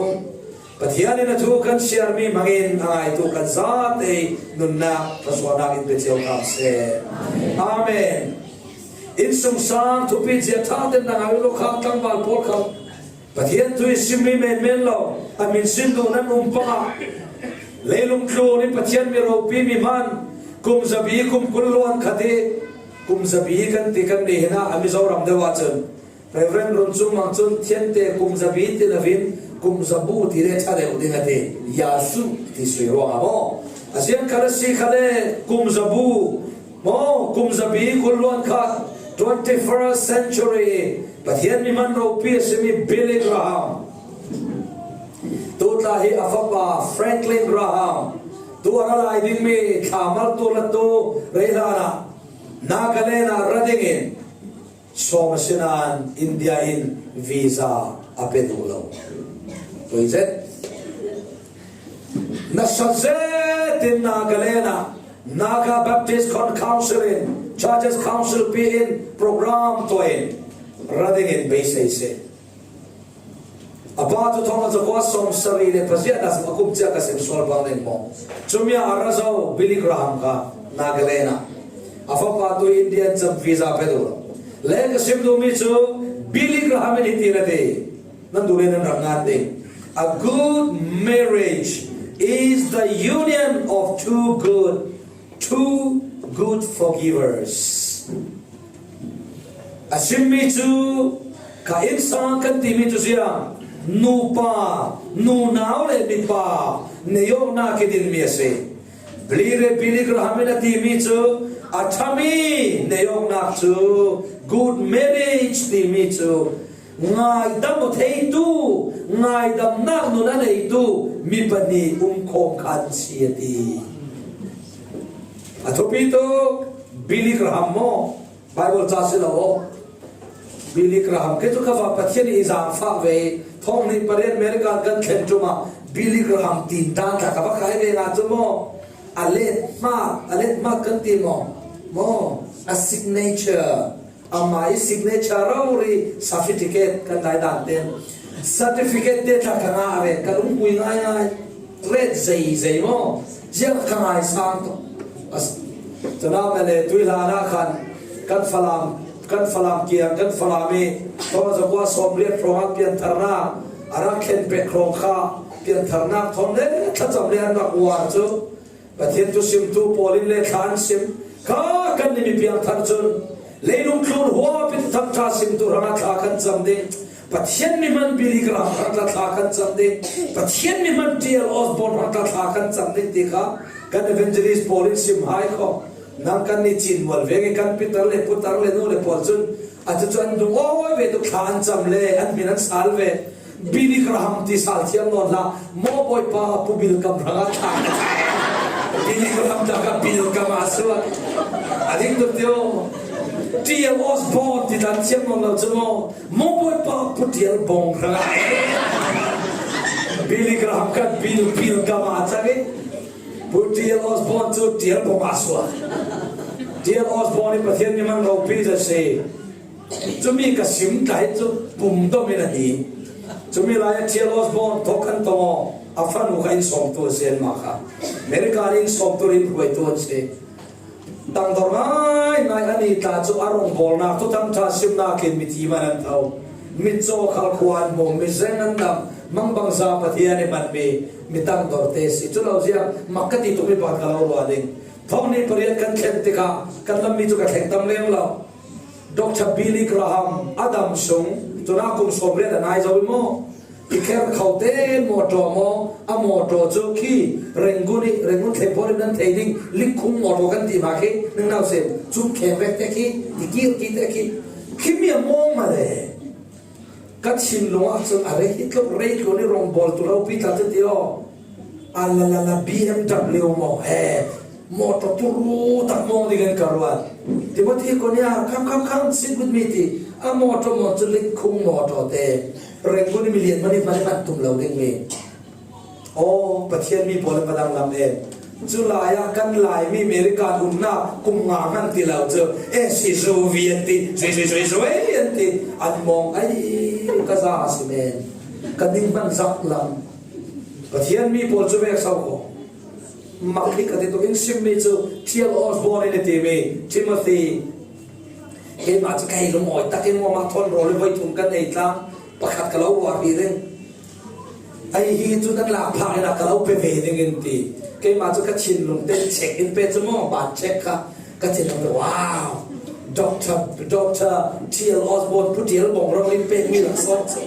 Pathian in a thu kan siarmi hmangin a ngaitu kan zate nunnak thluasuahnak in pe cio hram seh. Amen. Innsungsang thupi zia ṭha ten na ngah lo kha tlangval pawl kha Pathian thu i simmi menmen lo, a min sin duh nan um pah ah leilung tlun in Pathian mi ropi mi hman kum zabi kum kul luan khat i kum zabi kan ti kan nih hin ah a Mizoram deuh ahcun Reverend Run Cung Mang cun thiante kum zabi ti lo in kum zabu ti le ṭha deuh ding a ti. Yasu ti sui ruangah maw? A ziang khat a si kha le kum zabu maw, kum zabi kul luan khat, twenty-first century Pathian mi hman ropi a simi Billy Graham. Tu tla hi a fapa Franklin Graham. Tu a ra lai dingmi thla maltu latu rei hlan ah Nagaland ah ra dingin sawm a si nain India in visa a pe duh lo. Voi zet. Nasa zetin Nagaland ah Naga Baptist Con-, Council in, Churches Council pi in program tuah in ra dingin beisei si. A pa cu thong a zakua sawm sarih le paziah hna a kum cia ka sim sual bang ning maw? Cumi ah a ra zo Billy Graham kha Nagaland ah. A fapa tu India in cam visa pe duh lo. Le ka sim duhmi cu Billy Graham in hiti na ti. Nan duh le nan rak ngan ding. A good marriage is the union of two good, two good forgivers. A simmi cu ka innsang kan timi cu ziang, nupa, nunau le mipa, neihawknak i dinmi a si. Billy, Billy Graham in a timi cu a ṭhami neihawknak cu good marriage timi cu ngaidam aw theitu, ngaidamnak nun a neitu mi pahnih um khawm kha an si a ti. A thupi tuk, Billy Graham maw? Bible ca si lo aw. Billy Graham, kei cu ka va Pathian i zaangfah ve, thong hnih pariat America kan thlen ṭum ah Billy Graham tin dan kha ka va kai ve nga cu maw? A let hmak, a let hmak kan ti maw? Maw? A signature. Amah i signature rori certificate kan dai dan ten. Certificate te tla ka ngah ve, ka lungpui ngaingai. Ret zeizei maw? Ziah ka ngaisang tuk. As-, tunau mele tui hlan ah khan kan Falam, kan Falam kiang, kan Falam i thong zakua sawm riat hrawng ah piantharnak a rak thlen pek hrawng kha piantharnak thawng le thlacam le an rak uar cu Pathian thusimtu pawl in le thla an sim. Kha kan ni mi piangthar cun leilung tlun huapi thangṭha simtu hrangah thla kan cam ding. Pathian mi hman Billy Graham hrang tla thla kan cam ding. Pathian mi hman T L Osborne hrang tla thla kan cam ding ti kha kan evangelist pawl in sim hai kho. Nang kan ni cin mual veng i kan pitar le putar le nu le pawl cun a cucu an dung awi ve tuk thla an cam le an hmin an sal ve. Billy Graham ti sal thiam nawn hlah. Maw Bawipa, Pu Bilkam hrangah thla ka cam. Billy Graham tlak ah Bilkam ah a suak. A ding tuk tio. T L Osborn ti dan thiam nawn lo chu maw? Maw Bawipa, Pu T L Bawng hrang a. Billy Graham khan pil pil gam a chang e. Pu T L Osborn chu T L Bawng a suak. T L Osborn hi Pathian mi man ropi zet si. Chumi ka sim ta hi chu pum dawm in a hi. Chumi lai a T L Osborn thawk kan tawng aw. A fanu kha in sawmtu a si an mah kha. America in sawmtu in hruaitu an si. Tangdawr ngai ngai a ni tla chu a rawngbawlna thuthang ṭha simna kin mithi man an tho. Mitchaw khalkhuan hmu, mizeng an dam, mangbangza Pathian i man mi, mi tangdawrte si. Chu lo ziang mak ka ti tuk mi pakhat ka lo ruah ding. Thawng hnih pariat kan thlen tikah kan lam mi cu ka thleng tam lem lo. Doctor Billy Graham a dam sung, cun a kum sawmriat a nai zo i maw? I kher kho te mawṭaw maw? A mawṭaw cu khi Rangoon i, Rangoon thleipawl in nan thei ding likkhung mawṭaw kan ti hna khi nang nau sem, cun kheng vek te khi, ti kir ki te khi, khi mi a mawng a le. Ka thinlung ah cun a rei hi tluk rei tlun i rawngbawl tu lo pi ta ti aw. A la la la B M W maw he. Mawṭaw turu tak mawng ding in ka ruat. Timothy ko nia, "Come, come, come, sit with me," ti. A mawṭaw maw cu likkhung mawṭaw te. Rangoon mi lian mani mani man tum lo ding mi. Aw, Pathian mi pawl in va danglam em. Cu lai ah kan Laimi America umnak kum nga hman ti lo cu, "Eh, si zu vi," an ti, "Zui, zui, zui, zui," an ti. An mawng ai, ka za a si men. Ka ning hman zak lam. Pathian mi pawl cu vek so ko. Mak hi ka ti tuk in sim mi cu T L Osborn in a ti mi, Timothy. Keimah cu ka hei lungawi tak in mawmah thawn rawl i voi thum kan ei tlang. Pakhat ka lo ruah rih ding. Ai hi cu nan lak phak in a ka lo pe ve ding in ti. Keimah cu ka thinlung te check in pe cu maw, ban check kha ka thinlung te, wow, Doctor, Doctor T L Osborn, Pu T L Bawng rawng in pek mi laksawng cu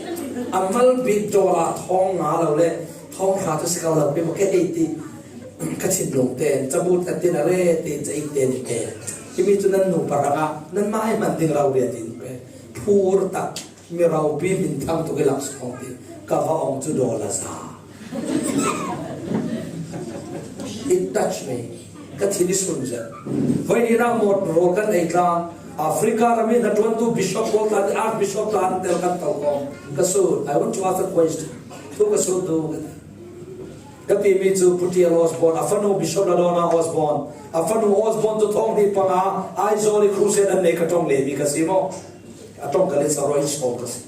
a mal bik dollar thawng nga lo le thawng hra cu si ko lo pe maw ke hei ti. Ka thinlung te, cabu ta tin a re ti, ca ik te ni te. Himi cu nan nu parang ah nan mai man ding lo riat in pe. Phur tak. Mi ropi min thang tuk i laksawng ti ka va ong cu dollar za. It touched me. Ka thin i sun zet. Voi ni nak mawt rawl kan ei tlang. Africa ram i hnaṭuantu bishop pawl tla, archbishop tla an tel kan to kong. Ka sut, "I want to ask a question." Thu ka sut tu ka ti. Ka timi cu Pu T L Osborn, a fanu Bishop Ladonna Osborn, a fanu Osborn cu thawng hnih panga Aizawl i crusade an nei ka ṭong lemi ka si maw? A ṭong ka let sa ruah in sawm ka si.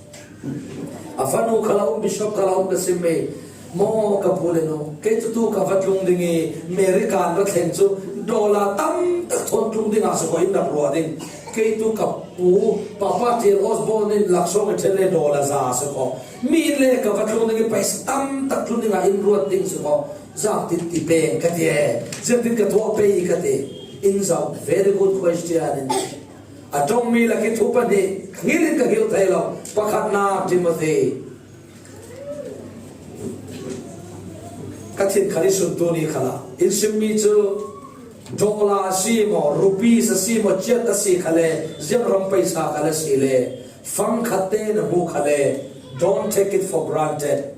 A fanu kha la um, Bishop kha la um ka si mi. Maw ka pu le nu, kei cu tu ka va tlung ding i America an va thleng cu dollar tam tak thawn tlung ding ah si ko in rak ruah ding. Kei tu ka pu, Papa T L Osborn in laksawng i ṭhen le dollar za a si ko. Mi in le ka va tlung ding i paisa tam tak tlung ding ah in ruat ding si ko. Zak tin ti peng ka ti e. Ziangtin ka tuah pei ka ti. In zau, very good question in. A ṭongmi lak i thu pahnih ngil in ka hil thei lo. Pakhatnak Timothy. Ka thin kha i sun tu ni kha la. In simmi cu dollar a si maw, rupees a si maw, kyat a si kha le, ziang ram paisa kha la si le, fang khat te na hmu kha le, don't take it for granted.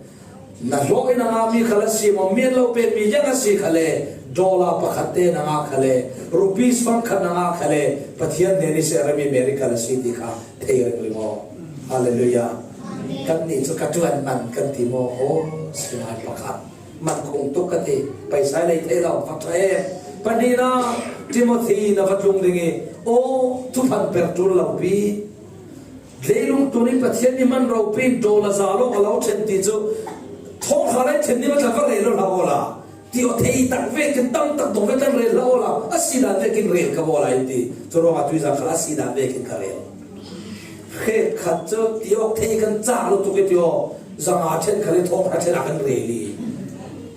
Na hlawh in a ngami kha la si maw, mian lo pekmi ziang a si kha le, dollar pakhat te na ngah kha le, rupees fang khat na ngah kha le, Pathian hnen i seremi America la si ti kha thei ringring aw. Hallelujah. Kannih cu ka ṭuan man kan ti maw? Aw, sinai pakhat. Man khung tuk ka ti. Paisa lei thei lo, fak ṭha em. Pahnihnak, Timothy na va tlung ding i, aw, thuphan per ṭul lo pi. Leilung tuni Pathian mi man ropi in dollar za lawng a lo ṭhen ti cu thawng hra lai ṭhen ni va tla va rel lo hlah awla. Ti aw thei tak vekin tam tak dong ve kan rel hlah awla. A si dan vekin rel ka bawla in ti. Cu ruangah tuizan khal a si dan vekin ka rel. Hrekkhat cu ti aw thei kan cak lo tuk i ti aw. Zanga ṭhen khal i thawng hra ṭhen a kan rel i.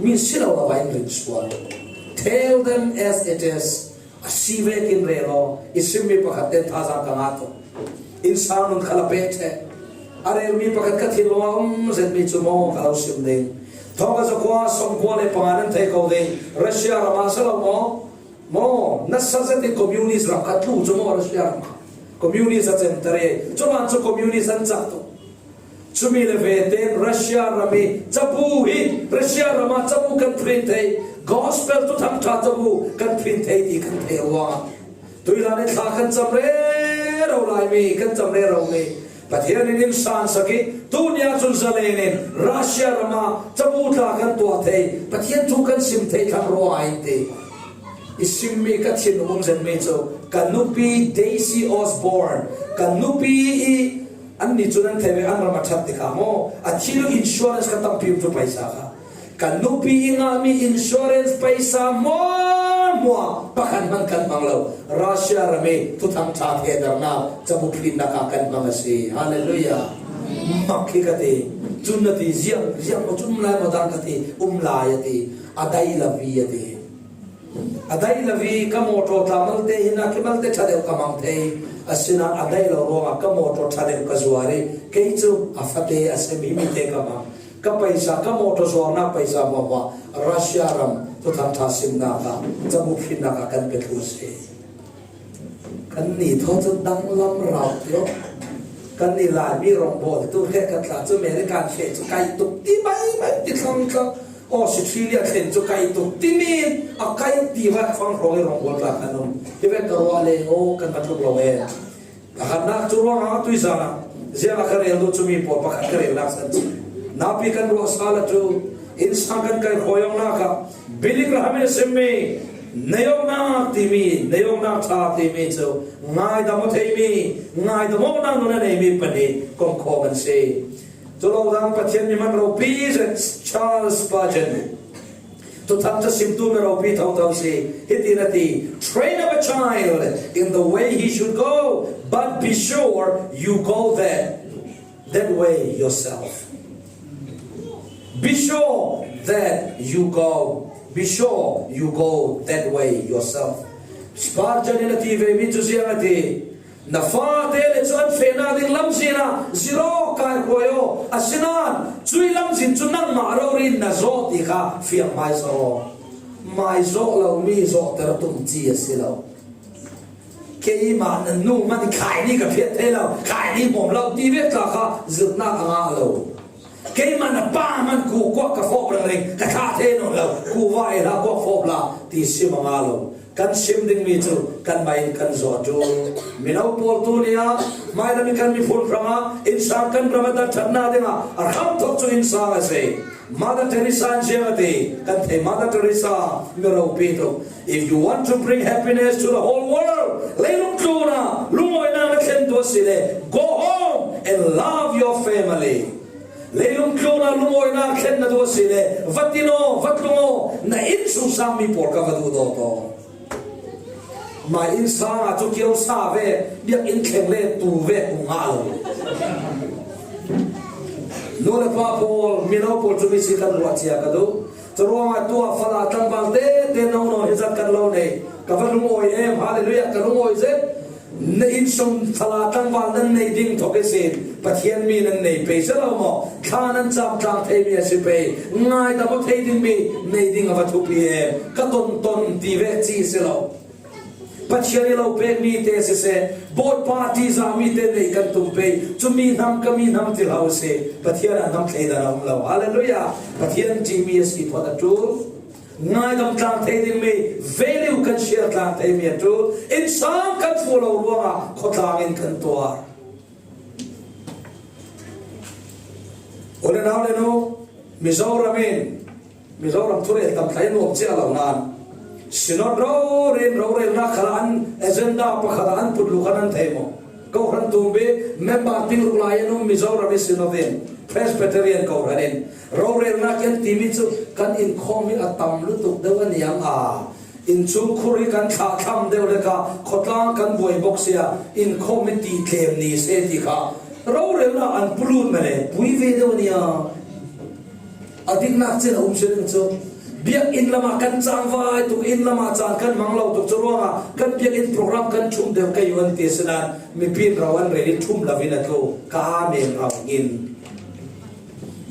Mi si lo lo in rin sual. Tell them as it is. A si vekin rel aw, i simmi pakhat ten thazaang ka ngah tuk. Innsang nun kha la peh ṭheh. A relmi pakhat ka thinlung a um zetmi cu maw ka lo sim ding. Thawng ka zakua sawmkua le panga nan thei ko ding. Russia ram a si lo maw? Maw, nasa zetin communist ram kha tlu cu maw Russia ram kha. Communist a center e. Cuman cu communist an cak tuk. Cumi le ve tein Russia ram i cabu hi, Russia ram ah cabu kan print thei, gospel thuthang ṭha cabu kan print thei ti kan thei ruangah tuilan i thla kan cam reng. rero lai mi, kan cam rero mi. Pathian in in sansak hi, tunia cun zalen in Russia rama cabu tla kan tuah thei, Pathian thu kan sim thei thlang rua in ti. I simmi ka thinlung um zenmi cu ka nupi Daisy Osborne, ka nupi i annih cu nan thei ve, an ram a ṭhat tikah maw, a thil insurance ka tampi um cu paisa kha. Ka nupi i ngahmi insurance paisa hmuahhmuah pakhat hmanh kan hmang lo. Russia ram i thuthang ṭha thehdarnak cabu phrinnak ah kan hmang a si. Hallelujah. Mak hi ka ti. Cun na ti, ziang, ziang maw cun um lai maw dang ka ti, um lai a ti. A dai lo hi a ti. A dai lo hi ka mawṭaw tla malte hin a khi malte ṭha deuh ka hmang thei. Asinain a dai lo ruangah ka mawṭaw ṭha deuh ka zuar i kei cu a fate a si mi mite ka hmang. Ka paisa, ka mawṭaw zuarnak paisa hmuahhmuah Russia ram thuthang ṭha simnak ah, cabu phrinnak ah kan pe thlu a si. Kannih thaw cu danglam rau ti aw. Kannih Laimi rawngbawl tu he ka tla cu American feh cu kaih tuk ti mai mai ti thlang thlang. Australia thlen cu kaih tuk timi a kaih ti vai fang hrawng i rawngbawl tla kan um. Hi vek ka ruah le aw kan va tluk lo e. Pakhatnak cu ruangah tuizan ah ziang a ka rel duh cu mi pawl pakhat ka relnak san cu napi kan ruah sal a cu innsang kan kai hrawh awknak ah Billy Graham in a simmi na awknak timi, na awknak ṭha timi cu ngaidam aw theimi, ngaidam awknak nun a neimi pahnih kong khawm an si. Cu lo dang Pathian mi hman ropi zet Charles Spurgeon, thuthang ṭha simtu mi ropi thotho si. Hitin a ti, "Train up a child in the way he should go, but be sure you go that, that way yourself. Be sure that you go, be sure you go that way yourself." Spurgeon in a ti ve mi cu ziang a ti, "Na fate le cu an fehnak ding lamzin ah zir aw, kai hruai aw. Asinain cuih lamzin cu nangmah rori in na zawh ti kha fiang hmaisa aw. Mai zawh lomi zawhter a tum ci a si lo. Keimah na nu hmanh khaini ka phiat thei lo, khaini hmawm lo ti ve tla kha zirhnak a ngah lo. Keimah na pa hmanh kukuak ka fawp ringring, ka thlah thei nawn lo, kuva ei hlah kuak fawp hlah ti sim a ngah lo." Kan sim dingmi cu kanmah in kan zawh ṭul. Mino pawl tu ni ah hmailam i kan miphun hrangah innsang kan ram a dan ṭhatnak dingah a hramthawk cu innsang a si. Mother Teresa in ziang a ti, kan thei Mother Teresa mi ropi tuk. "If you want to bring happiness to the whole world, leilung tlun ah lungawinak na thlen tu a si le, go home and love your family." Leilung tlun ah lungawinak thlen na duh a si le, va tin aw, va tlung aw, na innsungsangmi pawl kha va duhdawt aw. Mah innsang ah cu kio sa ve, biakinn thleng le tu ve kong ngah lo. Nu le pa pawl, mino pawl cu mi si kan ruah cia ka duh. Curuangah tuah fala tlangval tete no no hi zat kan lo nei. Ka va lungawi em, hallelujah, ka lungawi zet. Na innsung fala tlangval nan nei ding thawk ihsin Pathian mi nan nei pei si lo maw? Thla nan cam tlang theimi a si pei. Ngaidam aw thei dingmi nei ding a va thupi e. Ka tonton ti ve ci si lo. Pathian i lo pekmi te siseh, Bawipa ṭihzahmi te nei kan tum pei. Cumi hnam, ka mi hnam ti hlah u sih. Pathian a hnam thleidan a um lo. Hallelujah. Pathian ṭihmi a si phawt a ṭul. Ngaidam tlang thei dingmi, value kan share tlang theimi a ṭul. Innsang kan fuh lo ruangah khawtlang in kan tuar. U le nau le nu, Mizoram in, Mizoram thurel tam thlai nuam cia lo nan, Synod rori in rorelnak khalah an agenda pakhat ah an put lu khan an thei maw? Kohhran tum bik member tingh ruk lai an um Mizoram i Synod in, Presbyterian kohhran in, rorelnak i an timi cu kan inkhawm hi a tam lutuk deuh a niang a, innchungkhur hi kan thlahthlam deuh le kha khawtlang kan buai bawk si a, inkhawm hi tihtlem ni seh ti kha rorelnak an pulut mah le pui ve deuh a niang. A diknak cin a um si ding cu, biakinn lamah kan cangvai tuk, inn lamah caan kan hmang lo tuk cu ruangah kan biakinn program kan ṭhum deuh kei u an ti asinain mipi in ro an rel i ṭhum lo in a tlu, ka amen ro in.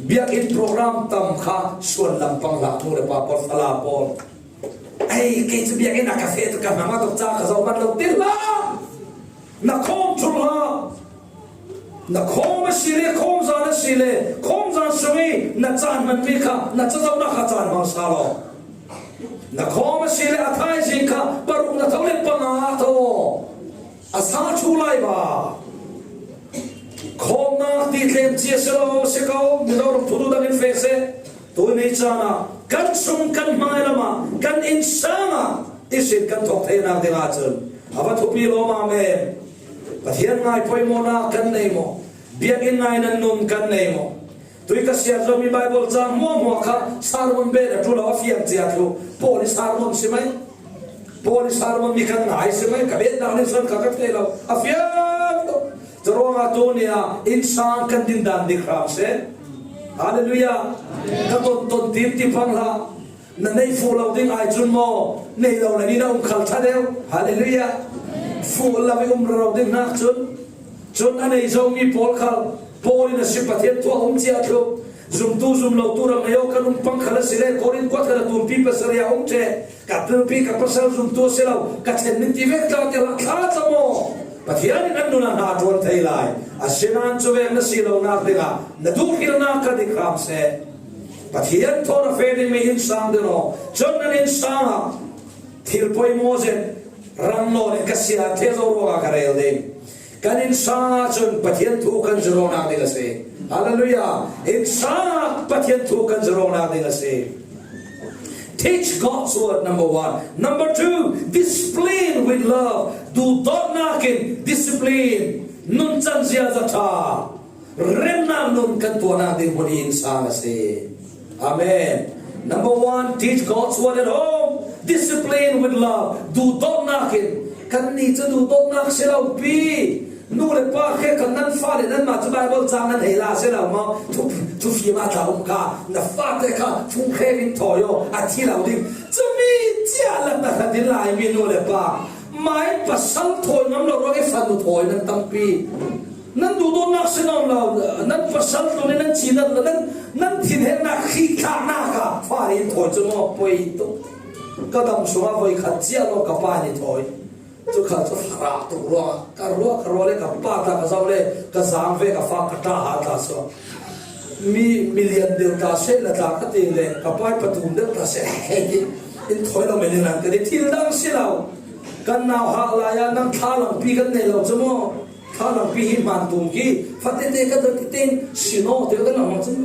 Biakinn program tam kha suan lampang hlah, nu le pa pawl, fala pawl. Ei, kei cu biakinn a ka feh tuk, ka hmang tuk, ca ka zoh man lo ti hlah. Na khawm ṭhul hlah. Na khawm a si le, khawm zan a si le, khawm zan sung i na caan hmanmi kha na cazohnak kha caan hmang sa law. Na khawm a si le, a thaizing kha paruk na tho le panga tho. A sa thu lai ba. Khawmnak ti tlem cia si lo, si ko, Mizoram thutu dangin feh seh. Tuni caan ah kan sung kan hmai lamah kan innsang ah ihsin kan thawk theinak dingah cun a va thupi lawmam e. Pathian ngai poimawhnak kan nei maw? Biakinn ngai nan nung kan nei maw? Tui ka siat zomi Bible cang hmuahhmuah kha sermon bet a ṭul lo, a fiang cia thu. Paul i sermon si mai. Paul i sermon mi kan ngai si mai. Ka betnak nih son kha ka thei lo. A fiang tuk. Curuangah tuni ah innsang kan dindan dik hram seh. Hallelujah. Ka ton ton tim ti phang hlah. Na nei fuh lo ding ai cun maw, nei lo na ni na um khal ṭha deuh. Hallelujah. Fuh lo i um rero ding hnak cun, cun a nei zomi pawl khal Paul in a si, Pathian thu a um cia thluh. Zumtu zumlotu ram nei aw kan um pang khal a si le, Korin kuat khal a tumpi pasarih a um ṭheh. Ka tumpi ka pasal zumtu a si lo, ka ṭhen min ti vek tla ti hlah thla cam aw. Pathian in an nun ah hna a ṭuan thei lai. Asinain cu vek na si lonak dingah na duhhrilnak ka dik hram seh. Pathian thawn a fe dingmi innsang ding aw. Cun nan innsang ah thil poimaw zet rang nawn in ka siat ṭheh zo ruangah ka rel ding. Kan innsang ah cun Pathian thu kan zirh awknak ding a si. Hallelujah. Innsang ah Pathian thu kan zirh awknak ding a si. Teach God's word, number one. Number two, discipline with love. Duhdawtnak in discipline, nuncan ziaza ṭha, remnak nun kan tuahnak ding hmun hi innsang a si. Amen. Number one, teach God's word at home. Discipline with love. Duhdawtnak in. Kannih cu duhdawtnak si lo pi. Nu le pa khi kha, nan fale nanmah cu Bible cang nan hei la si lo maw? Thu, thufim ah tla um kha, na fate kha fungkhe in thawi aw, a thi lo ding. Cumi cia la tahratin Laimi nu le pa, mai pasal thawi ngam lo ruang i fanu thawi nan tampi. Nan duhdawtnak si nawn lo, nan pasal tlun in nan cinat lo, nan, nan thinhengnak, khithlaknak kha fale in thawi cu maw? Poi tuk. Ka dam sungah voikhat cia lawng ka pa nih thawi. Cu kha cu farah tuk ruangah ka ruah, ka ruah le ka pa ta ka zoh le ka zaang ve ka fa ka ṭah ha ta suak. Mi, milian deuh ta seh la tla ka ti le ka pa i patum deuh ta seh hei ti in thawi lo men in an ka ti. Thil dang si lo. Kan nau hak lai ah nang thlalang pi kan nei lo cu maw? Thlalang pi hi hman tum ki fatete ka dot ti tein si naw te kan nau hmang cun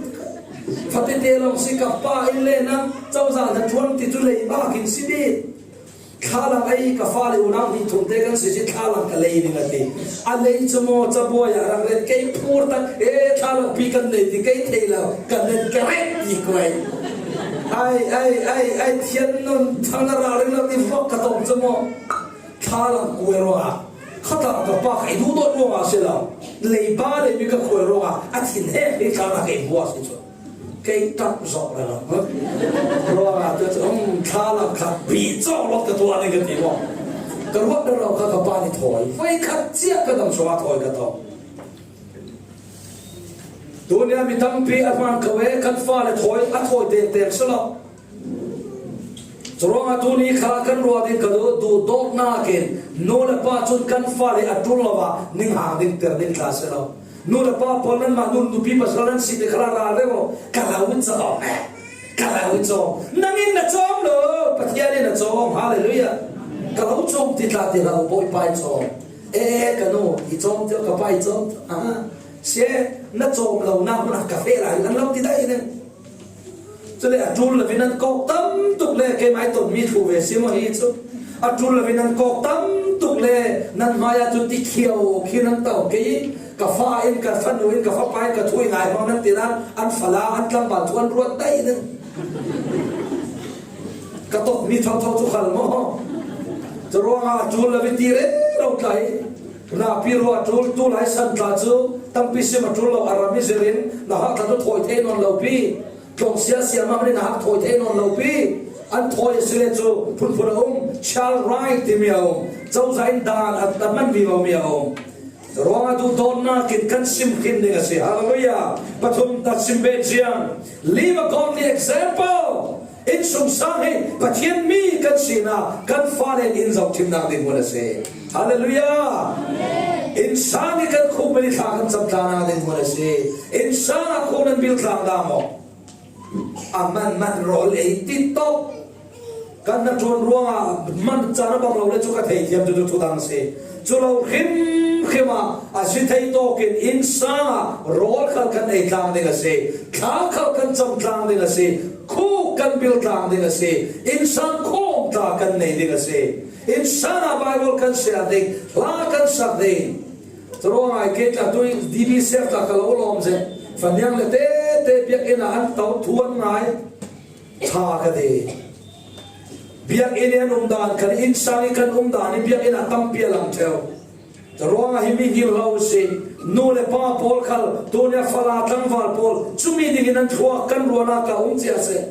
fatete lawng si. Ka pa in le nang cozah na ṭuan ti cu lei bak in si bik. Thlalang ei ka fale unau hnih thum te kan si si, thlalang ka lei ding a ti. A lei cu maw, cabuai ah rak ret kei phur tak, e, thlalang pi kan nei ti kei thei lo, ka nen ka ret ti kuai. Ai, ai, ai, ai, thian nun thang na ralring lo ti vok ka tong cu maw. Thlalang kuai ruangah khatah ka pa kha i duhdawt ruangah si lo, leiba le mi ka khuai ruangah a thin hek hi thlalang kei buak si cu. Kei ṭap zawh rero. Ruangah tu cu, um, thlalang kha bih cawk lawk ka tuah ning ka ti maw? Ka ruat rero kha ka pa nih thawi. Voikhat cia ka dam sungah thawi ka tong. Tuni ah mi tampi a hman ko e, kan fale thawi, a thawi tengteng si lo. Curuangah tuni kha kan ruah ding ka duh, duhdawtnak in nu le pa cun kan fale a ṭul lo ah ninghang ding, ter ding tla si lo. Nu le pa pawl, nanmah nu nupi pasal nan si te kha ralring aw, ka lo cawm e, ka lo cawm. Nang in na cawm lo, Pathian in na cawm. Hallelujah. Ka lo cawm ti tla ti hlah u, Bawipa i cawm. E, ka nu i cawm ti, ka pa i cawm ti. Aha. Si, na cawm lo nak hmun ah ka feh lai, an lo ti dai ning. Cule a ṭul lo in an kawk tam tuk le, keimah i tonmi thu ve si maw hi cu? A ṭul lo in an kawk tam tuk le, nan hmai ah cun ti khiau khi nan to kei. Ka fa in, ka fanu in, ka fapa in ka thu i ngai hmang nan ti nan, an fala, an tlangval thu an ruat daih ning. Ka totmi thotho cu khal maw? Curuangah a ṭul lo in ti rero tla hi. Napi ruah a ṭul, tulai san tla cu tampi sim a ṭul lo, a ram i zir in, na hak tla cu thawi thei nawn lo pi. Tlawng sia sia mah nih na hak thawi thei nawn lo pi. An thawi a si le cu phunphun a um, child right timi a um. Cozah in dan a, a man vivo mi a um. Ruangah duhdawtnak in kan sim khin ding a si. Hallelujah. Pathum ta sim ve ciang, live a godly example. Innsungsang hi Pathian mi kan sinak kan fale in zohṭhimnak ding hmun a si. Hallelujah. Innsang hi kan khukmen i thla kan camtlannak ding hmun a si. Innsang ah khuk nan bil tlang dah maw? A man man rawl ei ti tawh. Kan hnaṭuan ruangah man caan a bang lo le cu ka thei thiam cu cu thudang a si. Cu lo hrimhrim ah a si thei tawkin innsang ah rawl khal kan ei tlang ding a si. Thla khal kan cam tlang ding a si. Khuk kan bil tlang ding a si. Innsang khawm tla kan nei ding a si. Innsang ah Baibal kan siar ding, hla kan sak ding. Curuangah kei tla tu D B C F tla ka lo lawm zet. Faniang le tete biakinn ah an to thu an ngai. Ṭha ka ti. Biakinn i an um dan khan innsang i kan um dan i biakinn ah tampi a lang ṭheu. Curuangah himi hil hlah u si. Nu le pa pawl khal, tunia fala tlangval pawl, cumi dingin an thluak kan ruahnak ah um cia seh.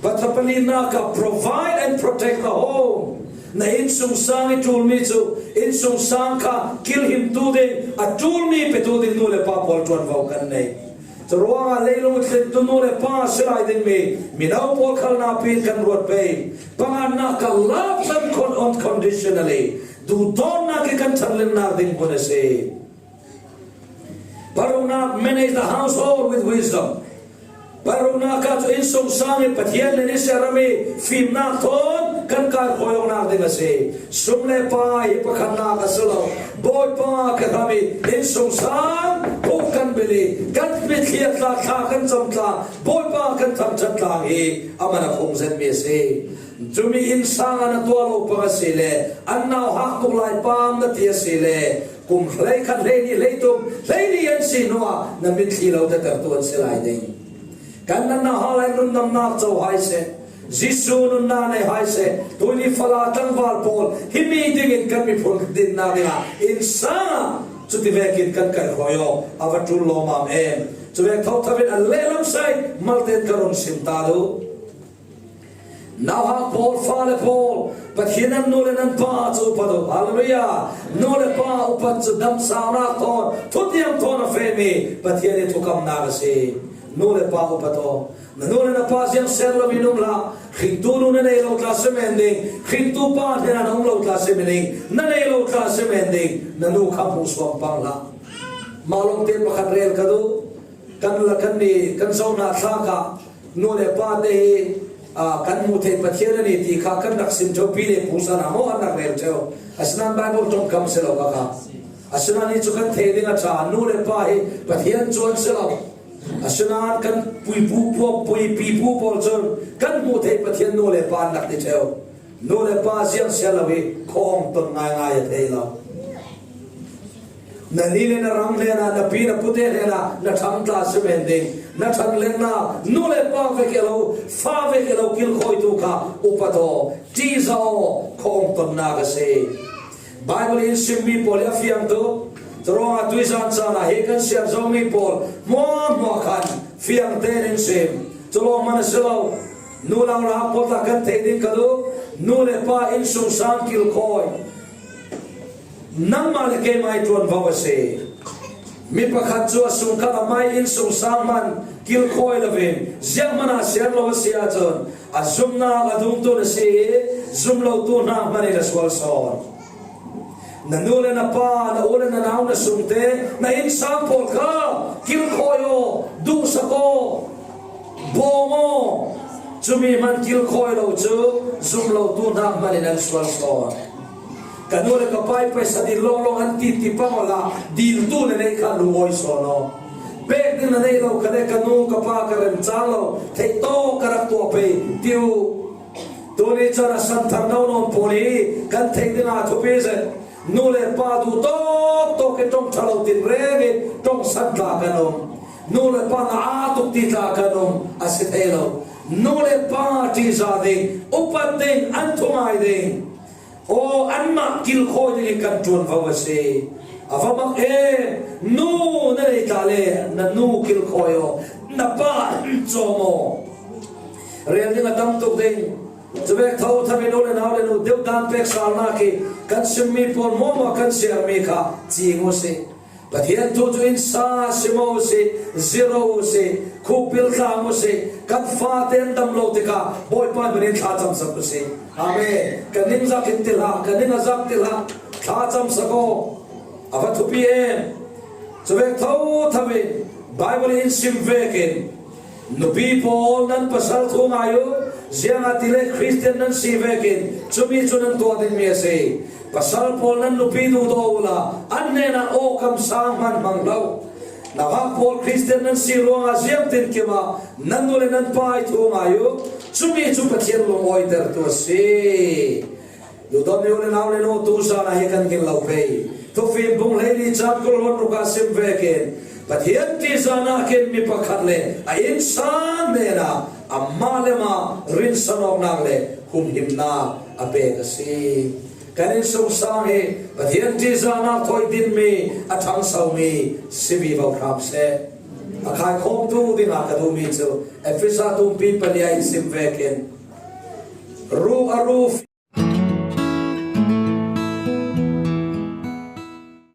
Pathapalinnak ah provide and protect the home. Na innsungsang i ṭulmi cu, innsungsang kha kilhimtu ding, a ṭulmi petu ding nu le pa pawl ṭuanvo kan nei. Curuangah leilung i tlintu nu le pa si lai dingmi mino pawl khal napi in kan ruat pei. Panganak ah love them con-, unconditionally. Duhdawtnak i kan ṭhanlennak ding hmun a si. Paruknak, manage the household with wisdom. Paruknak ah cu innsungsang i Pathian nih a siarami fimnak thawn kan kaihruai awknak ding a si. Sum le pai hi pakhatnak a si lo. Bawipa ka hram i innsungsang, puk kan bil i kan mitthli a tla, thla kan cam tla, Bawipa kan thangṭhat tlang hi a man a khung zetmi a si. Cumi innsang ah na tuah lo pang a si le, an nauhak tuk lai pam na ti a si le, kum hleikhat hleini hleitum hleini an si hnuah na mitthli lo tetertu an si lai ding. Kan nan nauhak lai nundamnak co hai seh, Jesuh nunnak nei hai seh, tuni fala tlangval pawl himi dingin kan miphun dinnak dingah innsang ah cuti vekin kan kaihruai aw a va ṭul lawmam em. Cuvek thotho in a lehlam sai malte in ka run sim ta duh. Nauhak pawl, fale pawl, Pathian nan nu le nan pa cu upat uh. Hallelujah! Nu le pa upat cu damsaunak thawn, thutiam thawn a fehmi Pathian i thukamnak a si. Nu le pa upat aw. Na nu le na pa ziang ser lo in um hlah. Hringtu nu na nei lo tla si men ding. Hringtu pa hnenah na um lo tla si men ding. Na nei lo tla si men ding. Na nu kha hmuh suam pang hlah. Mah lawngte pakhat rel ka duh. Kan la kan ni, kan zohnak thlak ah nu le pa te hi, aa, kan hmuh theih Pathian a ni ti kha kan rak sim ṭheu, pi le pu san ah maw an rak rel ṭheu. Asinain Baibal ṭongkam si lo kha kha. Asinain hi cu kan thei ding a ṭha, nu le pa hi Pathian cu an si lo. Asinain kan puipu, puipi pu pawl cun kan hmuh theih Pathian nu le pa an rak ti ṭheu. Nu le pa ziang sia lo hi khuaawng ton ngaingai a thei lo. Na ni le na rang hnenah, na pi na pute hnenah na ṭhang tla si men ding. Na ṭhanlennak, nu le pa vek i lo, fa vek i lo kilkhawitu kha upat aw, ṭihzah aw, khuaawng tonnak a si. Baibal in simmi pawl hi a fiang tuk. Curuangah tuizan caan ah hi kan siar zomi pawl hmuahhmuah khan fiang tein in sim. Cu lawng hmanh a si lo. Nu le pa pawl tla kan theih ding ka duh. Nu le pa innsungsang kilkhawi nangmah le keimah i ṭuanvo a si. Mi pakhat cu a sungkal a mai innsungsang hmanh kilkhawi loin ziah hmanh ah siar lo a si ahcun a zumnak a dungtu na si i zum lotu hna hmanh in a sual sawn. Na nu le na pa, na u le na nau, na sungte, na innsang pawl kha kilkhawi aw, duhsak aw, bawm aw. Cumi hmanh kilkhawi lo cu zum lotu hna hmanh in an sual sawn. Ka nu le ka pa i paisa dil lawnglawng an ti ti pang awla diltu na neih kha lungawi sawn aw. Pek ding na neih lo kha le ka nu ka pa ka rem cang lo, theih tawk ka rak tuah pei ti uh. Tuni caan a santhar no nawn pawl hi kan theih dingah thupi zet. Nu le pa duh tawk tawk i ṭong ṭha lo tin reng i ṭong san tla kan um. Nu le pa na aa tuk ti tla kan um a si thei lo. Nu le pa ṭihzah ding, upat ding, an thungai ding. Aw, anmah kilkhawi ding i kan ṭuanvo a si. A va mak e, nu na nei tla le na nu kilkhawi aw, na pa cawm aw. Rel ding a tam tuk ding. Cuvek thotho in u le nau le nu deuh dan pek salnak hi kan simmi pawl hmuahhmuah kan siarmi kha cing u sih. Pathian thu cu inn sa simaw u sih, zero u sih, khukpil tlang u sih, kan fate an dam lo tikah Bawipa hmin in thlacamsak u sih. Amen. Ka ningzak in ti hlah, ka ning a zak ti hlah, thlacamsak aw. A va thupi em. Cuvek thotho in Baibal in sim vekin nupi pawl nan pasal thu ngai u, Ziangahtile Khristian nan si vekin cumi cu nan tuah dingmi a si. Pasal pawl nan nupi duhdaw uhla an hnenah aw kamsang hman hmang lo. Nauhak pawl Khristian nan si ruangah ziangtinkim ah nan nu le nan pa ih thu ngai uh. Cumi cu Pathian lungawitertu a si. Duhdawtmi u le nau le nu, tu zan ah hi kan gin lo pei. Thufim bung hleili cang kul hluan ruk ah sim vekin Pathian ṭihzan ah khin mi pakhat le a innsang hnenah amah le mah rinsanawknak le humhimnak a pek a si. Kan innsungsang hi Pathian ṭihzan ah thawi dinmi, a ṭhangsomi si vivo hram seh. A khaikhawmtu dingah ka duhmi cu Efesa tumpi pali ah i sim vekin ru a ru